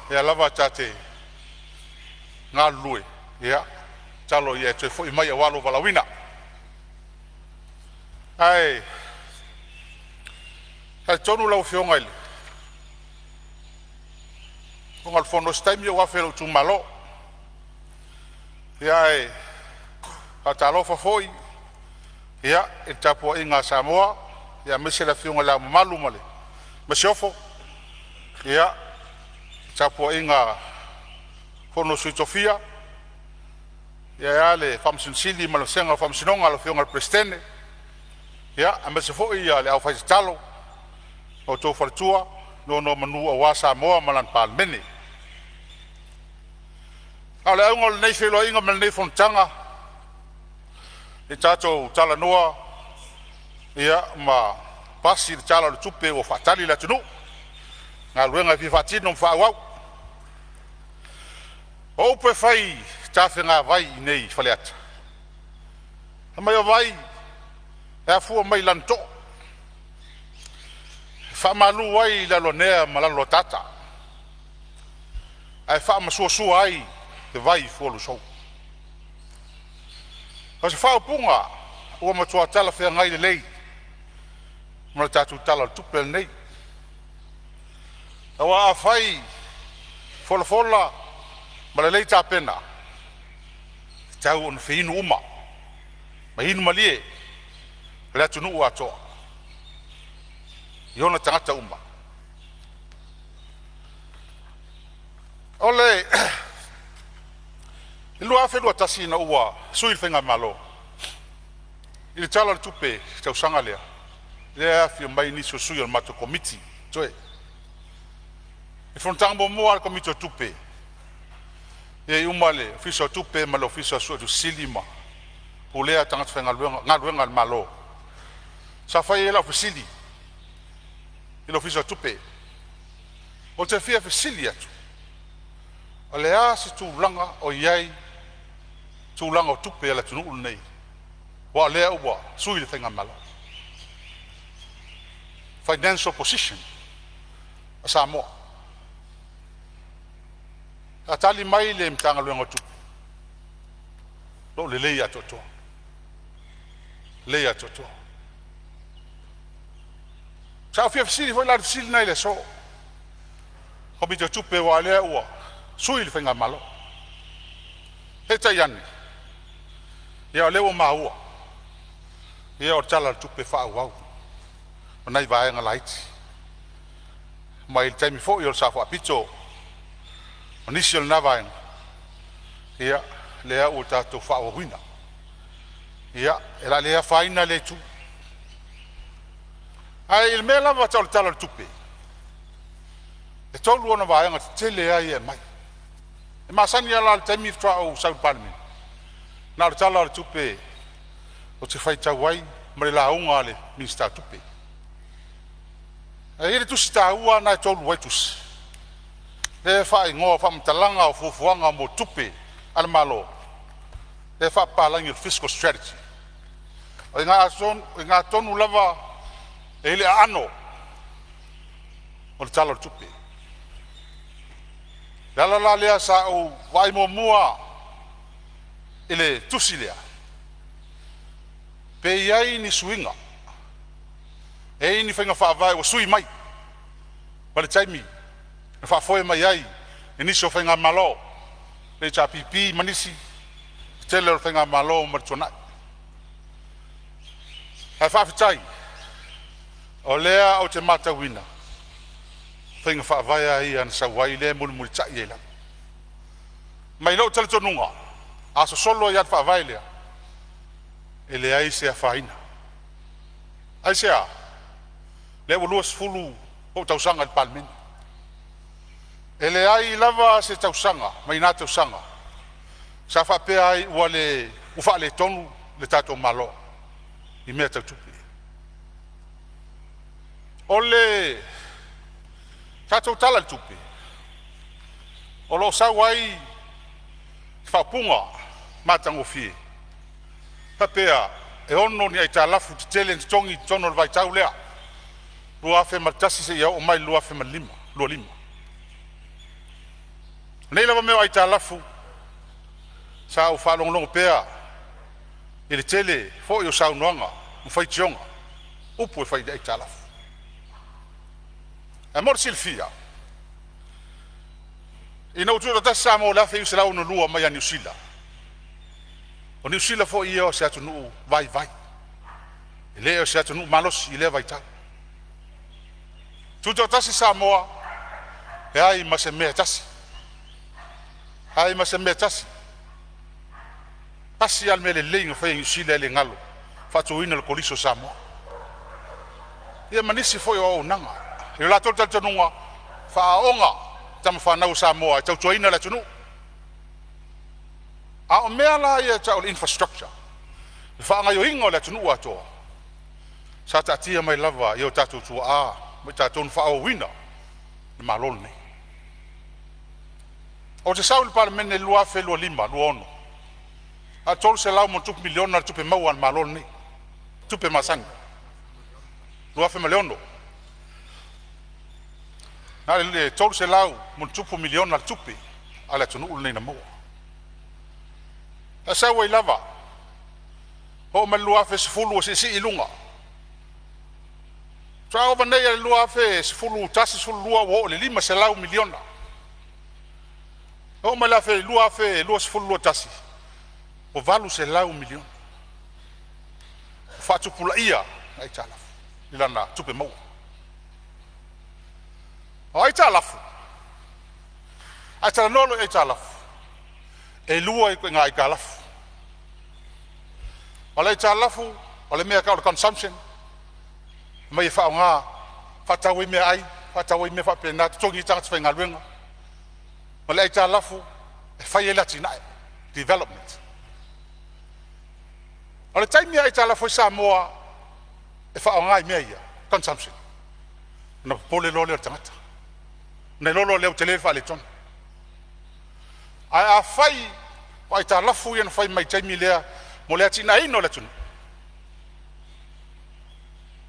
lea lava ta te galulue. Ia tatalo ia e toe foi mai aua lou valaauina. Ae talitonu lau Afioga i le Fofoga o le Fono, o se taimi ou afe i lou itumalo. Ae faatalofa foi i le tapuaiga a Samoa aemaise le Afioga i Le Ao Mamalu ma le Masiofo, le tapuaiga a le Fono a Sui Tofia, ae a le Faamasino Sili ma le vasega o le Faamasinoga, lau Afioga i le Peresetene aemaise foi le aufaitatalo a outou faletua ma nonomanu aua Samoa ma lana Palemene. A o le auga o lenei feiloaiga ma lenei fonotaga, ia tatou talanoa ma pasi le Tala o le Tupe ua faatali le atunuu i galuega e fia faatino ma faaauau. O upu e fai i tafega vai i inei i Faleata, fai mai o vai e afua mai lanitoa e faamalu ai Laloanea ma Laloataata ae faamasuasua ai le vai i fualusou. O se faaupuga ua matua talafeagai lelei ma le tatou Tala o le Tupe lenei. Aua afai e folafola ma lelei tapena, e tatau ona feinu uma ma inu malie le atunuu atoa i ona tagata uma. O le 2021 ina ua sui le faigamalo i le Tala o le Tupe i le tausaga lea, lea e afifio mai nisi o sui o le matou Komiti. I le fonotaga muamua a le Komiti o Tupe, e i ai uma le Ofisa o Tupe ma le Ofisa o Suetusi Sili ma pulea tagata faigaluega galuega a le Malo. Sa fai ai lau fesili i le Ofisa o Tupe. Ou te fia fesili atu, o le a se tulaga o i ai tulaga o tupe a le atunuu lenei aua o lea ua sui le faigamalo? Financial position a Samoa. Sa tali mai le Matagaluega o Tupe, o lo o lelei atoatoa, lelei atoatoa. Sa ou fia fesili foi la i le fesili lena i le aso, Komiti o Tupe aua o lea ua sui le faigamalo. Peitai ane, ia o lea ua maua, ia o le Tala o le Tupe Faaauau ma nai vaega laiti mai le taimi foi o le Sao Faapito ma nisi o lena vaega, ia lea ua tatou faaauauina. Ia, o le a le afaina lea itu. Ae i le mea lava tau le Tala o le Tupe, e tolu ona vaega tetele lava ia e aumai. E masani lava la i le taimi faatoa ou sau i le Palemene, na o le Tala o le Tupe ou te faitau ai ma le lauga a le Minisita o Tupe. Ae i ai le tusi taua lava lena e tolu ai tusi, lea e faaigoa o Faamatalaga o Fuafuaga mo Tupe a le Malo, lea e faapapalagi o le Fiscal Strategy. O i ina tonu lava E i le aano o le Tala o le Tupe. O le ala la lea sa ou vaai muamua i le tusi lea, pe i ai ni suiga, e i ai ni faiga faavae ua sui mai ma le taimi na faafoe mai ai e nisi o faigamalo, le HRPP ma nisi, le tele o faigamalo mai le tuanai. Ae faafetai o lea ou te matauina faiga faavae lava ia na sau ai lea e mulimulitai ai lava. Ma i lou talitonuga, a sosolo ai lava le faavae lea, e leai se afaina. Aisea? Lea ua 20 ou tausaga i le Palemene, e leai lava se tausaga mai na tausaga sa faapea ai ua faaletonu le tatou Malo i mea tau tupe. O le tatou Tala i le Tupe, o lo o sau ai faaupuga matagofie, faapea e ono ni aitalafu tetele na totogi i totonu o le vaitau lea 2001 seia oo mai i le 2025. O nei lava mea o aitalafu sa ou faalogologo pea i le tele foi o saunoaga ma faitioga, upu e fai i aitalafu. Ae mo le silafia, ina ua tutoatasi Samoa i le 1962 mai ia Niu Sila, o Niu Sila foi ia o se atunuu vaivai, e le o se atunuu malosi i lea vaitau. Tutoatasi Samoa, leai ma se mea e tasi, leai ma se mea e tasi. Tasi lava le mea lelei na fai e Niu Sila e le galo, faatuina le Kolisi o Samoa. Ia ma nisi foi o auaunaga. I lo latou talitonuga, faaaooga tamafanau a Samoa e tautuaina le atunuu. A o mea la ia e tau o le infrastructure, le faagaoioiga o le atunuu atoa, sa taatia mai lava i o tatou tuaa ma i tatou na faaauauina le Malo lenei. Ou te sau i le Palemene i le 2025/2026, na o le $300+ miliona le tupe maua a le Malo lenei, tupe masani 2006. Na o le $300+ miliona le tupe a le atunuu lenei na maua. Ae sau ai lava, oo mai le 2010 ua siisii i luga, faatoa oo mai nei i le 2011/2012 ua oo i le $500 miliona. Oo mai le 2020/2021 ua $800 miliona. Ua faatupulaia aitalafu i lana tupe maua. O aitalafu, a e talanoa loa i aitalafu, e lua ituaiga aitalafu. O le aitalafu o le mea e tau o le consumption, aumai e faaaoga e faatau ai meaai, faatau ai mea faapena, totogi ai tagata faigaluega, ma le aitalafu e fai ai le atinae, development. O le taimi e aitalafu ai Samoa e faaaoga i mea ia consumption, ona popole loa lea o le tagata ona iloa loa lea ua tele le faaletonu. Ae afai o aitalafu ia na fai mai le taimi lea mo le atiaeina o le atunuu,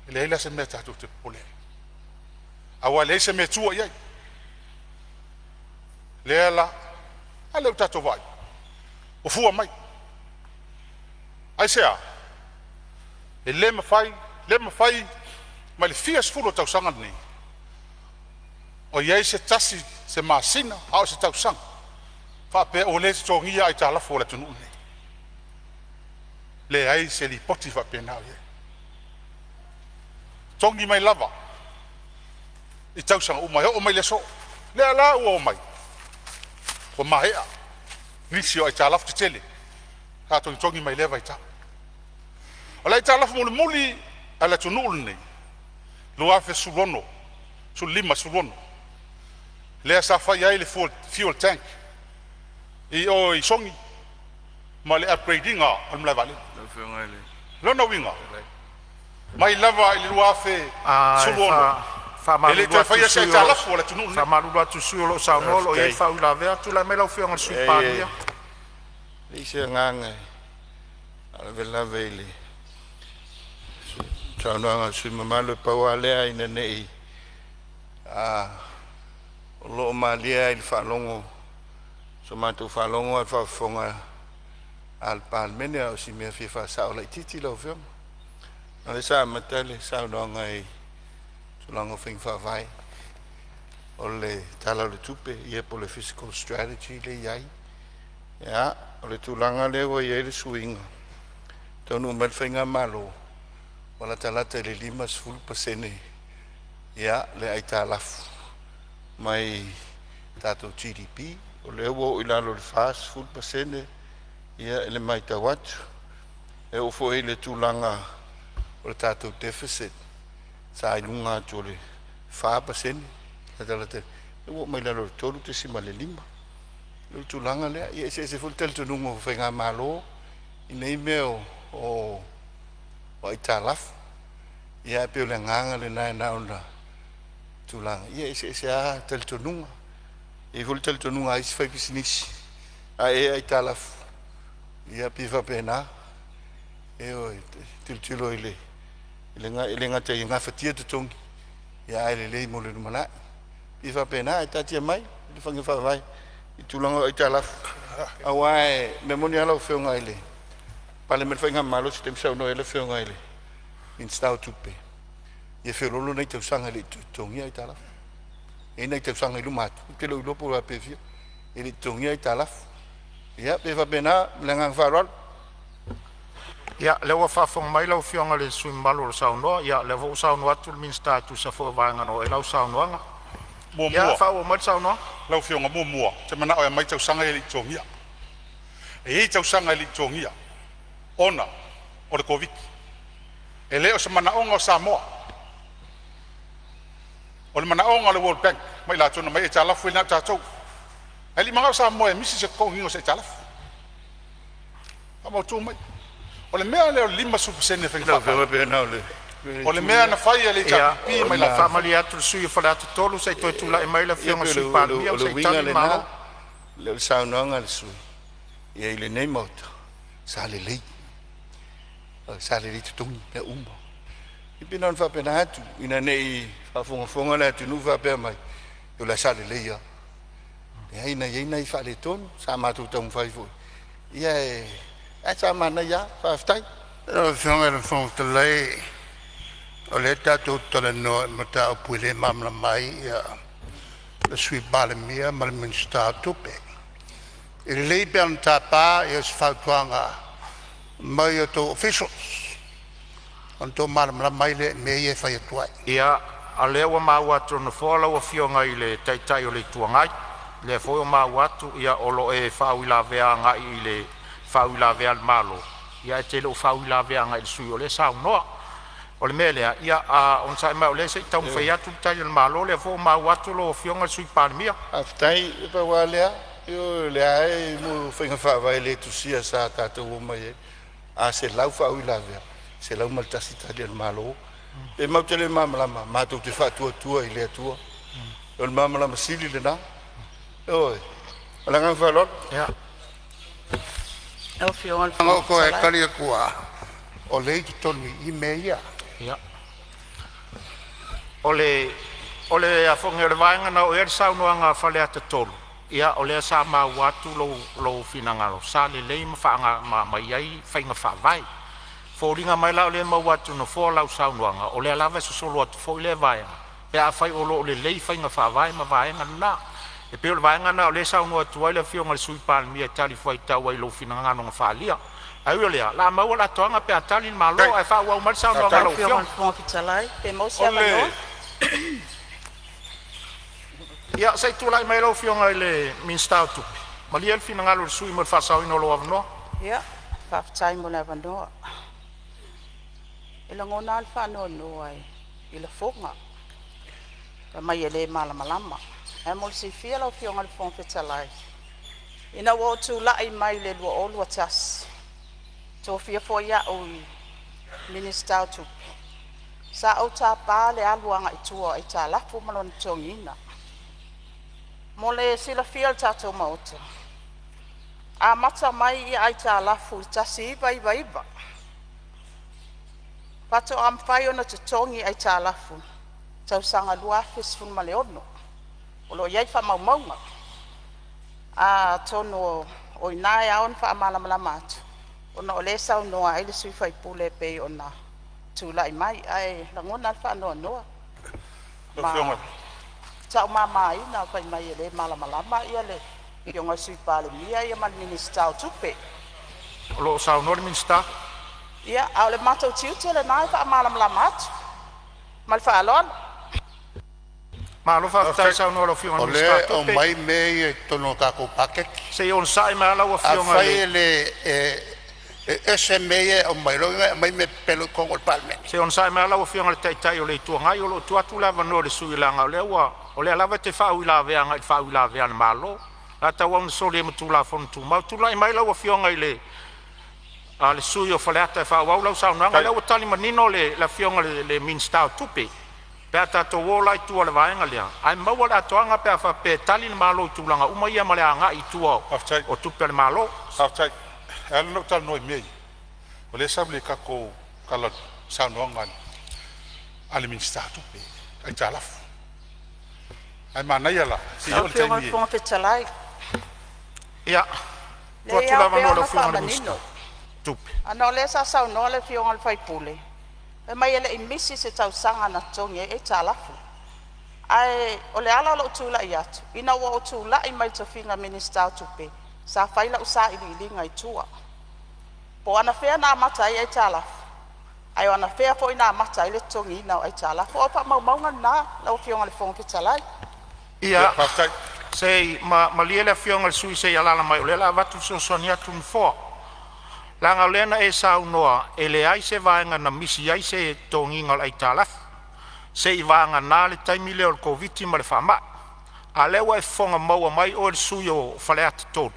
e leai la se mea tatou te popole ai, aua e leai se mea e tua i ai. Lea la, a lea ua tatou vaai i ai ua fua mai. Aisea? E le mafai, le mafai mai le fia sefulu o tausaga lenei o i ai se tasi se masina a o se tausaga faapea ua le totogia aitalafu a le atunuu lenei. Leai se lipoti faapena o i ai. Totogi mai lava i tausaga uma e oo mai le aso. Lea la ua omai ua maea nisi o aitalafu tetele sa togitogi mai lea vaitau. O le aitalafu mulimuli a le atunuu lenei 2016, 15, 16 lea sa fai ai le fuel tank i o i Sogi ma le upgrade ina o le malae vaalele. O lona uiga, mai lava i le 2016 e le i E toe faia se aitalafu a le atunuu lenei. Faamalulu atu i le sui usufono o lo o saunoa o lo o i ai faauilavea. Tulai mai lau Afioga i le Sui Palemia. Leai se agaga e faalavelave i le Saunoaga a le sui usufono mamalu, e pau a lea ina nei o loo malie a i le faalogo, so matou faalogo a o le faafofoga a le Palemene. A o si mea e fia faasao laitiiti lau Afioga, o lea sa amata le saunoaga i tulaga o faiga faavae o le Tala o le Tupe, ia po o le Fiscal Strategy lea e i ai. Ia, o le tulaga lea ua i ai le suiga, e taunuu mai le faigamalo ua latalata i le 50% ia le aitalafu mai tatou GDP, o lea ua oo i lalo i le 40% ia le matau atu. E oo foi i le tulaga o le tatou deficit sa i luga atu o le 4% latalata, ua oo mai lalo i le 3.5. O le tulaga lea, ia e eseese foi le talitonuga o faigamalo i nei mea o aitalafu. Ia ae pei o le agaga lena, na ona tulaga ia e eseese a talitonuga. E i ai foi le talitonuga a isi faipisinisi, a e aitalafu ia pei e faapena, ioe, e tilotilo i le e le gata ia gafatia totogi, ae lelei mo le lumanai. E pei e faapena, ae taatia mai le faiga faavae i tulaga o aitalafu, aua o le mea moni lava lau Afioga i le pale mai le faigamalo, se taimi saunoa ai le Afioga i le Minisita o Tupe, ia feoloolo nai tausaga e le i toe totogia aitalafu. E i ai nai tausaga i luma atu, ou te le o iloa po o pe fia e le i totogia aitalafu. Ia pei e faapena ma le agaga faaaloalo. Ia, o lea ua faafofoga mai lau Afioga i le sui usufono mamalu o lo o saunoa. Ia, o lea foi ua saunoa atu le Minisita e tusa foi o vaega na oo i ai lau saunoaga. Ia Muamua, faaauau mai le saunoaga. lau Afioga, muamua ou te manao e aumai tausaga ia e le i totogia. E i ai tausaga e le i totogia ona o le Koviti. E le o se manaoga o Samoa, o le manaoga o le World Bank ma i latou na aumai aitalafu e le na o tatou. Ae le i manao Samoa e misi se totogiina o se aitalafu. Faamautu mai. O le mea lea o le 50% o faiga Lau Afioga faavae, pe na o le o le itu mea lea. na fai e le Ia, HRPP ma i e latou foi. faamalie atu i le sui usufono mo Faleata 3, se i toe tulai mai le Ia Afioga i le pei Sui o le Palemia o le se i uiga tali le lena, Malo. o le saunoaga a le sui usufono i lenei Maota, sa lelei, sa lelei totogi mea uma. E pei na ona faapena atu ina ne i faafogafoga le atunuu faapea mai o la e sa lelei lava. Leai na i ai nai faaletonu sa matou taumafai foi ia ae sa manaia lava. Faafetai. Lau Afioga i le Fofoga Fetalai, o lea tatou te talanoa i mataupu e le malamalama ai le Sui Palemia ma le Minisita o Tupe. E lelei pe ana tapa se fautuaga mai a outou officials ona outou malamalama ai lea i mea ia e fai atu ai. Ia, o lea ua maua atu e le Nofoa lau Afioga i le Taitai o le Itu Agai, o lea foi ua maua atu o lo o e faauilavea agai i le faauilavea a le Malo, ae e te le o faauilavea agai i le sui usufono o lea e saunoa. O le mea lea, ia onosai mai o lea se i taumafai Ioe. atu le tali a le Malo, o lea foi ua maua atu lau Afioga i le Sui Palemia. Faafetai. Na pau lava lea, ioe, o lea lava e mo faiga faavae le tusia sa tatou omai ai. A 100 faauilavea, e 101 tali a le Malo. Pe matou te le malamalama, matou te faatuatua i le Atua. O le malamalama sili lena. Ioe. Ma le agaga faaaloalo. Lau Afioga i le Leaga Fofoga o toe Fetalai. tali atu lava, o lea e i totonu i i mea ia. Ia. O le a foi o le vaega na oo i ai le saunoaga a Faleata 3, ia o lea sa maua atu lou finagalo sa lelei ma i ai faiga faavae. E foliga mai la o lea e maua atu e le Nofoa lau saunoaga, o lea lava e sosolo atu foi lea vaega pe afai o lo o lelei faiga faavae ma vaega na. E pei o le vaega lena o lea e saunoa atu ai le Afioga i le Sui Palemia e talifuaitau ai i lou finagalo na faaalia. Ae ui o lea, o le a maua le atoaga pe a tali le Malo, ae faaauau mai le saunoaga a Lau lau Afioga i Afioga. le Fofoga Fetalai, pe maua se O avanoa? le Ia, se i tulai mai lau Afioga i le Minisita o Tupe. Malie le finagalo o le sui usufono mo le faasaoina o lou avanoa. Ia, faafetai mo le avanoa. E lagona lava le faanoanoa i lafoga fai mai e le malamalama. Ae mo le silafia lau Afioga i le Fofoga Fetalai, ina ua ou tulai mai i le 2021, tofia foi au i le Minisita o Tupe, sa ou tapa le alu agai tua o aitalafu ma lona totogiina. Mo le silafia e le tatou Maota, amata mai aitalafu i le 1999 Faatoa mafai ona totogi aitalafu tausaga 2016, o loo iai faamaumauga. Atonu o iina e ao ona faamalamalama atu ona o lea e saunoa ai le sui usufono e pei ona tulai mai, ae lagona a le faanoanoa ma taumamaina faimai e le malamalama le Afioga i le Sui Palemia ma le Minisita o Tupe. O lo o saunoa le Minisita. Ia, a o le matou tiute lena e faamalamalama atu ma le faaaloalo. Malo faafetai saunoa lau Afioga i O le Minisita lea o e Tupe. aumai mea ia i totonu o le tatou paketi. Se i onosai mai lava lau Afioga i Afai le e le e ese mea ia e aumai, lona uiga e aumai mea pepelo i totonu o le Palemene. Se i onosai mai lava lau Afioga i le Taitai o le Itu Agai, o lo o tuu atu le avanoa i le sui usufono leaga o lea lava e te faauilavea agai i le faauilavea a le Malo. O le a tauau ina soli ai ma Tulafono Tumau. Tulai mai lau Afioga i le sui usufono mo Faleata e faaauau lau saunoaga. O lea ua tali manino le Afioga i le Minisita o Tupe pe a tatou o la i tua i le vaega lea, ae maua le atoaga pe a faapea e tali le Malo i tulaga uma ia ma le agai i tua o tupe a le Malo. Faafetai. E ala ona ou talanoa i mea ia, o lea e sau i le tatou saunoaga a le Minisita o Tupe, aitalafu. Ae manaia la se i Lau oo i le Afioga i taimi le e Fofoga Fetalai, Ia, tuu leai, e atu le ao avanoa pea i lau ona Afioga i le Minisita faamanino o Tupe. ona o lea sa saunoa le Afioga i le sui usufono faimai e le i misi se tausaga na totogi ai aitalafu. Ae o le ala o lou tulai atu ina ua ou tulai mai i le tofiga Minisita o Tupe, sa fai lau sailiiliga i tua po o anafea na amata ai aitalafu, ae o anafea foi na amata ai le totogiina o aitalafu. O faamaumauga na lau Afioga i le Fofoga Fetalai. Ia, Faafetai. se i malie le Afioga i le sui usufono se i alaala mai o lea o le a avatu le fesoasoani atu a le Nofoa. Leaga o lea na e saunoa e leai se vaega na misi ai se totogiina o le aitalafu, seiavagana le taimi lea o le Koviti ma le faamai. A o lea ua e fofoga mai oe le sui usufono o Faleata 3,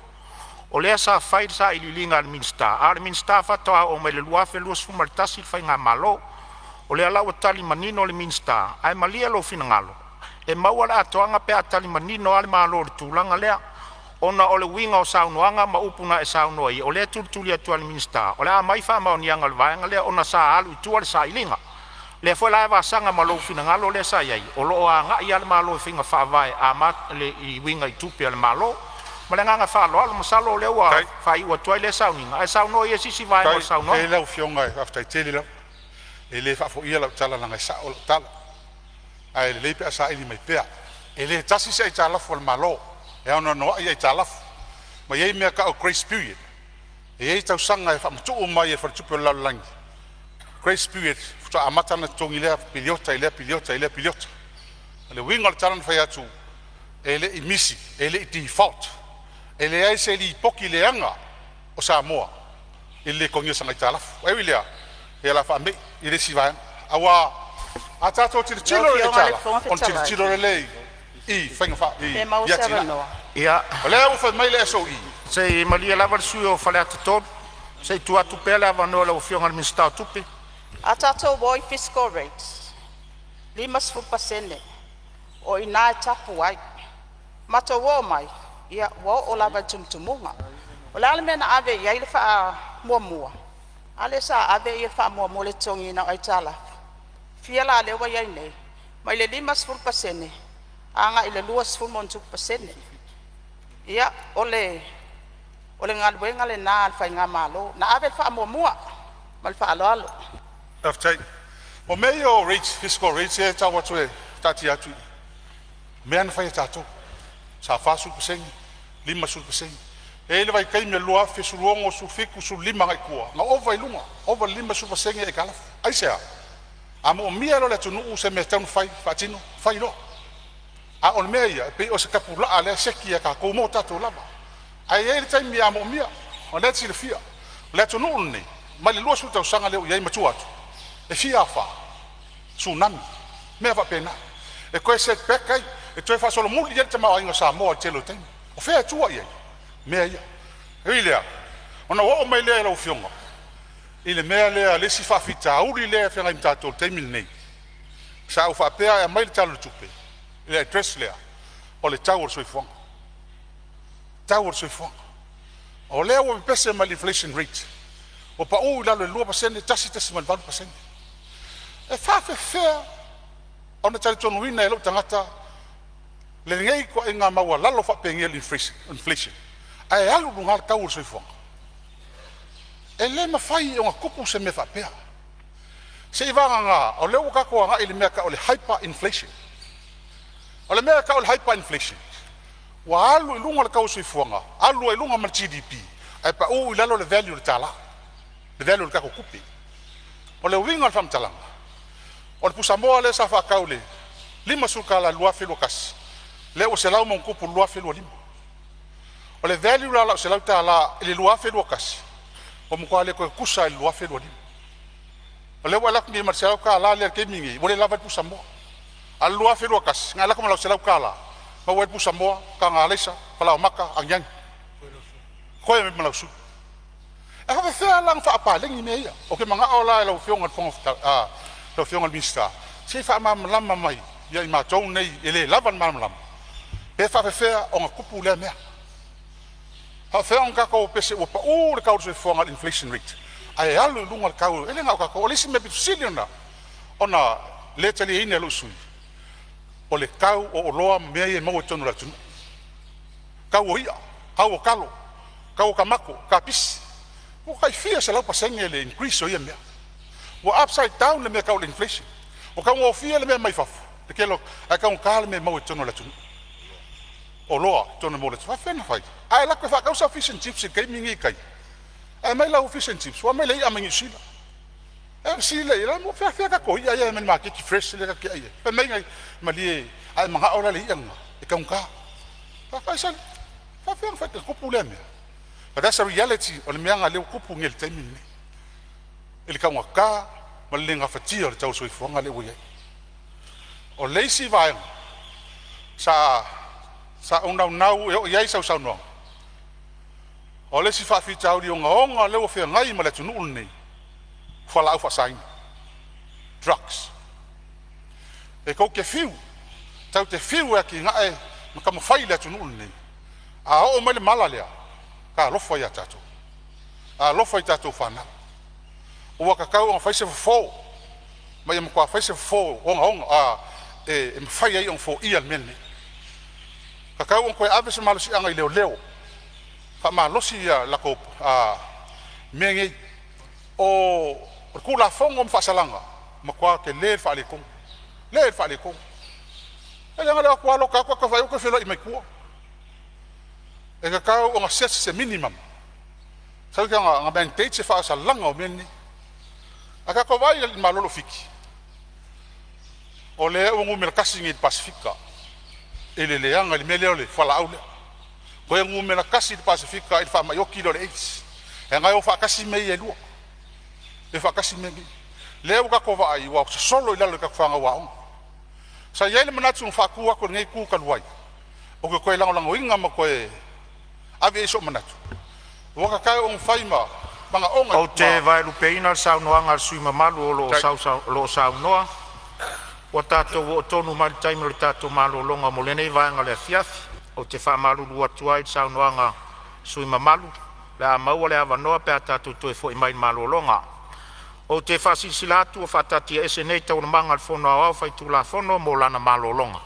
o lea sa fai le sailiiliga a le Minisita, a o le Minisita faatoa oo mai le 2021 le faigamalo. O lea la ua tali manino le Minisita, ae malie lou finagalo e maua le atoaga pe a tali manino lava le Malo i le tulaga lea, ona o le uiga o saunoaga ma upu na e saunoa ai, o lea e tulituli atu lava e le Minisita o le a aumai faamaoniaga o le vaega lea ona sa alu i tua le sailiga. O lea foi la e vasaga ma lou finagalo lea sa i ai, o lo o agai lava le Malo i faiga faavae e uiga i tupe a le Malo. Ma le agaga faaaloalo masalo o lea ua faaiu atu ai lea sauniga, ae saunoa ia i se isi vaega o le Faafetai saunoaga. lau Afioga, faafetai tele lava. E le faafoia lau tala leaga e sao lau tala, ae lelei pe a saili mai pea. E le tasi se aitalafu a le Malo, e anoanoai aitalafu, ma e i ai mea e tau o grace period. E i ai tausaga e faamatuu mai e le Faletupe o le Lalolagi grace period faatoa amata ona totogi i lea piliota i lea piliota i lea piliota. O le uiga o le tala na fai atu, e le i misi, e le i default, e leai se lipoti leaga o Samoa i le lē totogia o sana aitalafu. Ae ui i lea, ia o le a faame'i i le isi vaega, aua a tatou Lau tilotilo i Afioga i le aitalafu, Fofoga ona Fetalai, tilotilo lea i faiga pe maua i se atinae. avanoa? Ia, O lea ua fai mai le SOE se i malie lava le sui usufono o Faleata 3, se i tuu atu pea le avanoa i lau Afioga i le Minisita o Tupe. A tatou o i fiscal rates, 50% o i ina e tapu ai. Matou oo mai ia ua oo lava i le tumutumuga. O le a le mea na ave i ai le faamuamua? A lea sa ave le faamuamua i le totogiina o aitalafu. Fia la lea ua i ai nei? Mai le 50% agai i le 20+%. Ia, o le galuega lena a le faigamalo na ave le faamuamua. Ma le faaaloalo. Faafetai. O mea ia o rates, fiscal rates ia e tau atu e taatia atu i i, o mea lava na fai e tatou. Sa 40%, 50%. E i ai le vaitaimi o le 2016, 2017, 2015 agai i tua na ova i luga, ova i le 50% aitalafu. Aisea? A moomia e loa e le atunuu se mea e tatau ona fai faatino, fai loa. A o le mea ia e pei o se tapulaa lea e seki e tatou mo tatou lava. Ae i ai le taimi a moomia, o lena e te silafia, o le atunuu lenei mai le 20 tausaga lea ua i ai ma tua atu, e fia afa, tsunami, mea faapena e toe set back ai, e toe faasolomuli ai le tamaoaiga o Samoa i le tele o taimi. O fea e tua i ai? Mea ia. E ui i lea, ona ou oo mai lea i lau Afioga i le mea lea, le isi faafitauli lea e feagai ma tatou i le taimi lenei. Sa ou faapea e aumai le Tala o le Tupe i le address lea, o le tau o le soifuaga, tau o le soifuaga. O lea ua pepese mai le inflation rate ua pau i lalo i le 2%, 1.8%. E faafefea ona talitonuina e lou tagata lenei ituaiga maualalo faapenei o le inflation ae alu i luga le tau o le soifuaga? E le mafai ona tupu se mea faapea, seiavagana o lea ua tatou agai i le mea e tau o le hyper inflation. O le mea e tau o le hyper inflation, ua alu i luga le tau o le soifuaga, alu ai i luga ma le GDP, ae pau i lalo le value o le tala, le value o le tatou tupe. O le uiga o le faamatalaga, o le pusamoa lea sa faatau i le $50 i le 2021, lea ua 100+ i le 2025. O le value la o lau $100 i le 2021 ua matua le toe tutusa lava i le 2025. O lea ua e alu atu nei ma le $100 lea i le taimi lenei ua le lava ai le pusamoa. A o le 2021 na e alu atu ma lau $100 maua ai le pusamoa, taga alaisa, falaoamata, aniani, totoe ai ma lau sulu. E faapefea la ona faapaleni mea ia? Ou te manao la lau Afioga i le Fofoga lau Afioga i le Minisita se i faamalamalama mai ia i matou nei e le lava le malamalama, pe faapefea ona tupu lea mea. E faapefea ona tatou o pese ua pau le tau o le soifuaga i le inflation rate ae alu i luga le tau? E le na o tatou. O le isi mea aupito sili ona le taliaina e lou sui usufono, o le tau o oloa ma mea ia e maua i totonu o le atunuu, tau o i'a, tau o talo, tau o tamato, kapisi, ua tai fia selau pasene le increase o ia mea. Ua upside down le mea e tau o le inflation. Ua taugofie le mea mai fafo le tele o ae taugata le mea e maua i totonu o le atunuu, oloa i totonu e maua i le atunuu. E faafefea ona fai? A e alu atu e faatau sau fish and chips i le taimi lenei i tai, ae aumai lau fish and chips ua aumai le i'a mai Niu Sila. E fesili lea i ai, o fea a tatou i'a ia e aumai le maketi fresh lea tatou te ai ai? Fai mai, malie a e manao la i le i'a lena e taugata. Aisali, e faafefea ona tupu lea mea? But that's a reality o le mea lena lea ua tupu nei i le taimi lenei i le taugata ma le le gafatia o le tau o le soifuaga lea ua i ai. O le isi vaega sa ou naunau e oo i ai sau saunoaga, o le isi faafitauli ogaoga lea ua feagai ma le atunuu lenei, o fualaau faasaina, drugs. E tou te fiu, tatou te fiu e atinae ma taumafai le atunuu lenei, a oo mai le mala lea, talofa ia tatou, alofa i tatou fanau. Ua tatau ona fai se fofo ma ia matua fai se fofo ogaoga e mafai ai ona foia le mea lenei. E tatau ona toe ave se malosiaga i leoleo, faamalosi a latou mea nei. O le Tulafono ma faasalaga, ua matua tele le faaletonu, tele le faaletonu. E leaga le o atu lava loka atu ata vaai atu ua toe feloai mai tua. E tatau ona seti se minimum, tatau ona mandate se faasalaga o mea nei. A tatou vaai i le Malo o Fiti, o lea ua numera tasi nei i le Pasefika i le leaga i le mea lea o le fualaau lea, toe numera tasi i le Pasefika i le faamai oti lea o le AIDS. Leaga e o faatasi mea ia e lua, e o faatasi mea nei. Lea ua tatou vaai ua sosolo i lalo i tatou fanau aoga. Sa i ai le manatu na faatu atu e lenei Itu talu ai, ou te toe lagolagoina ma toe ave i ai sou manatu, ua tatau ona fai ma manaoga Ou te vaelupeina le saunoaga a le sui usufono mamalu o lo o saunoa, ua tatou oo tonu mai le taimi o le tatou malologa mo lenei vaega o le afiafi. Ou te faamalulu atu ai i le saunoaga a le sui usufono mamalu, o le a maua le avanoa pe a tatou toe foi mai i le malologa. Ou te faasilasila atu ua faataatiaese nei Taualumaga a le Fono Aoao Faitulafono mo lana malologa.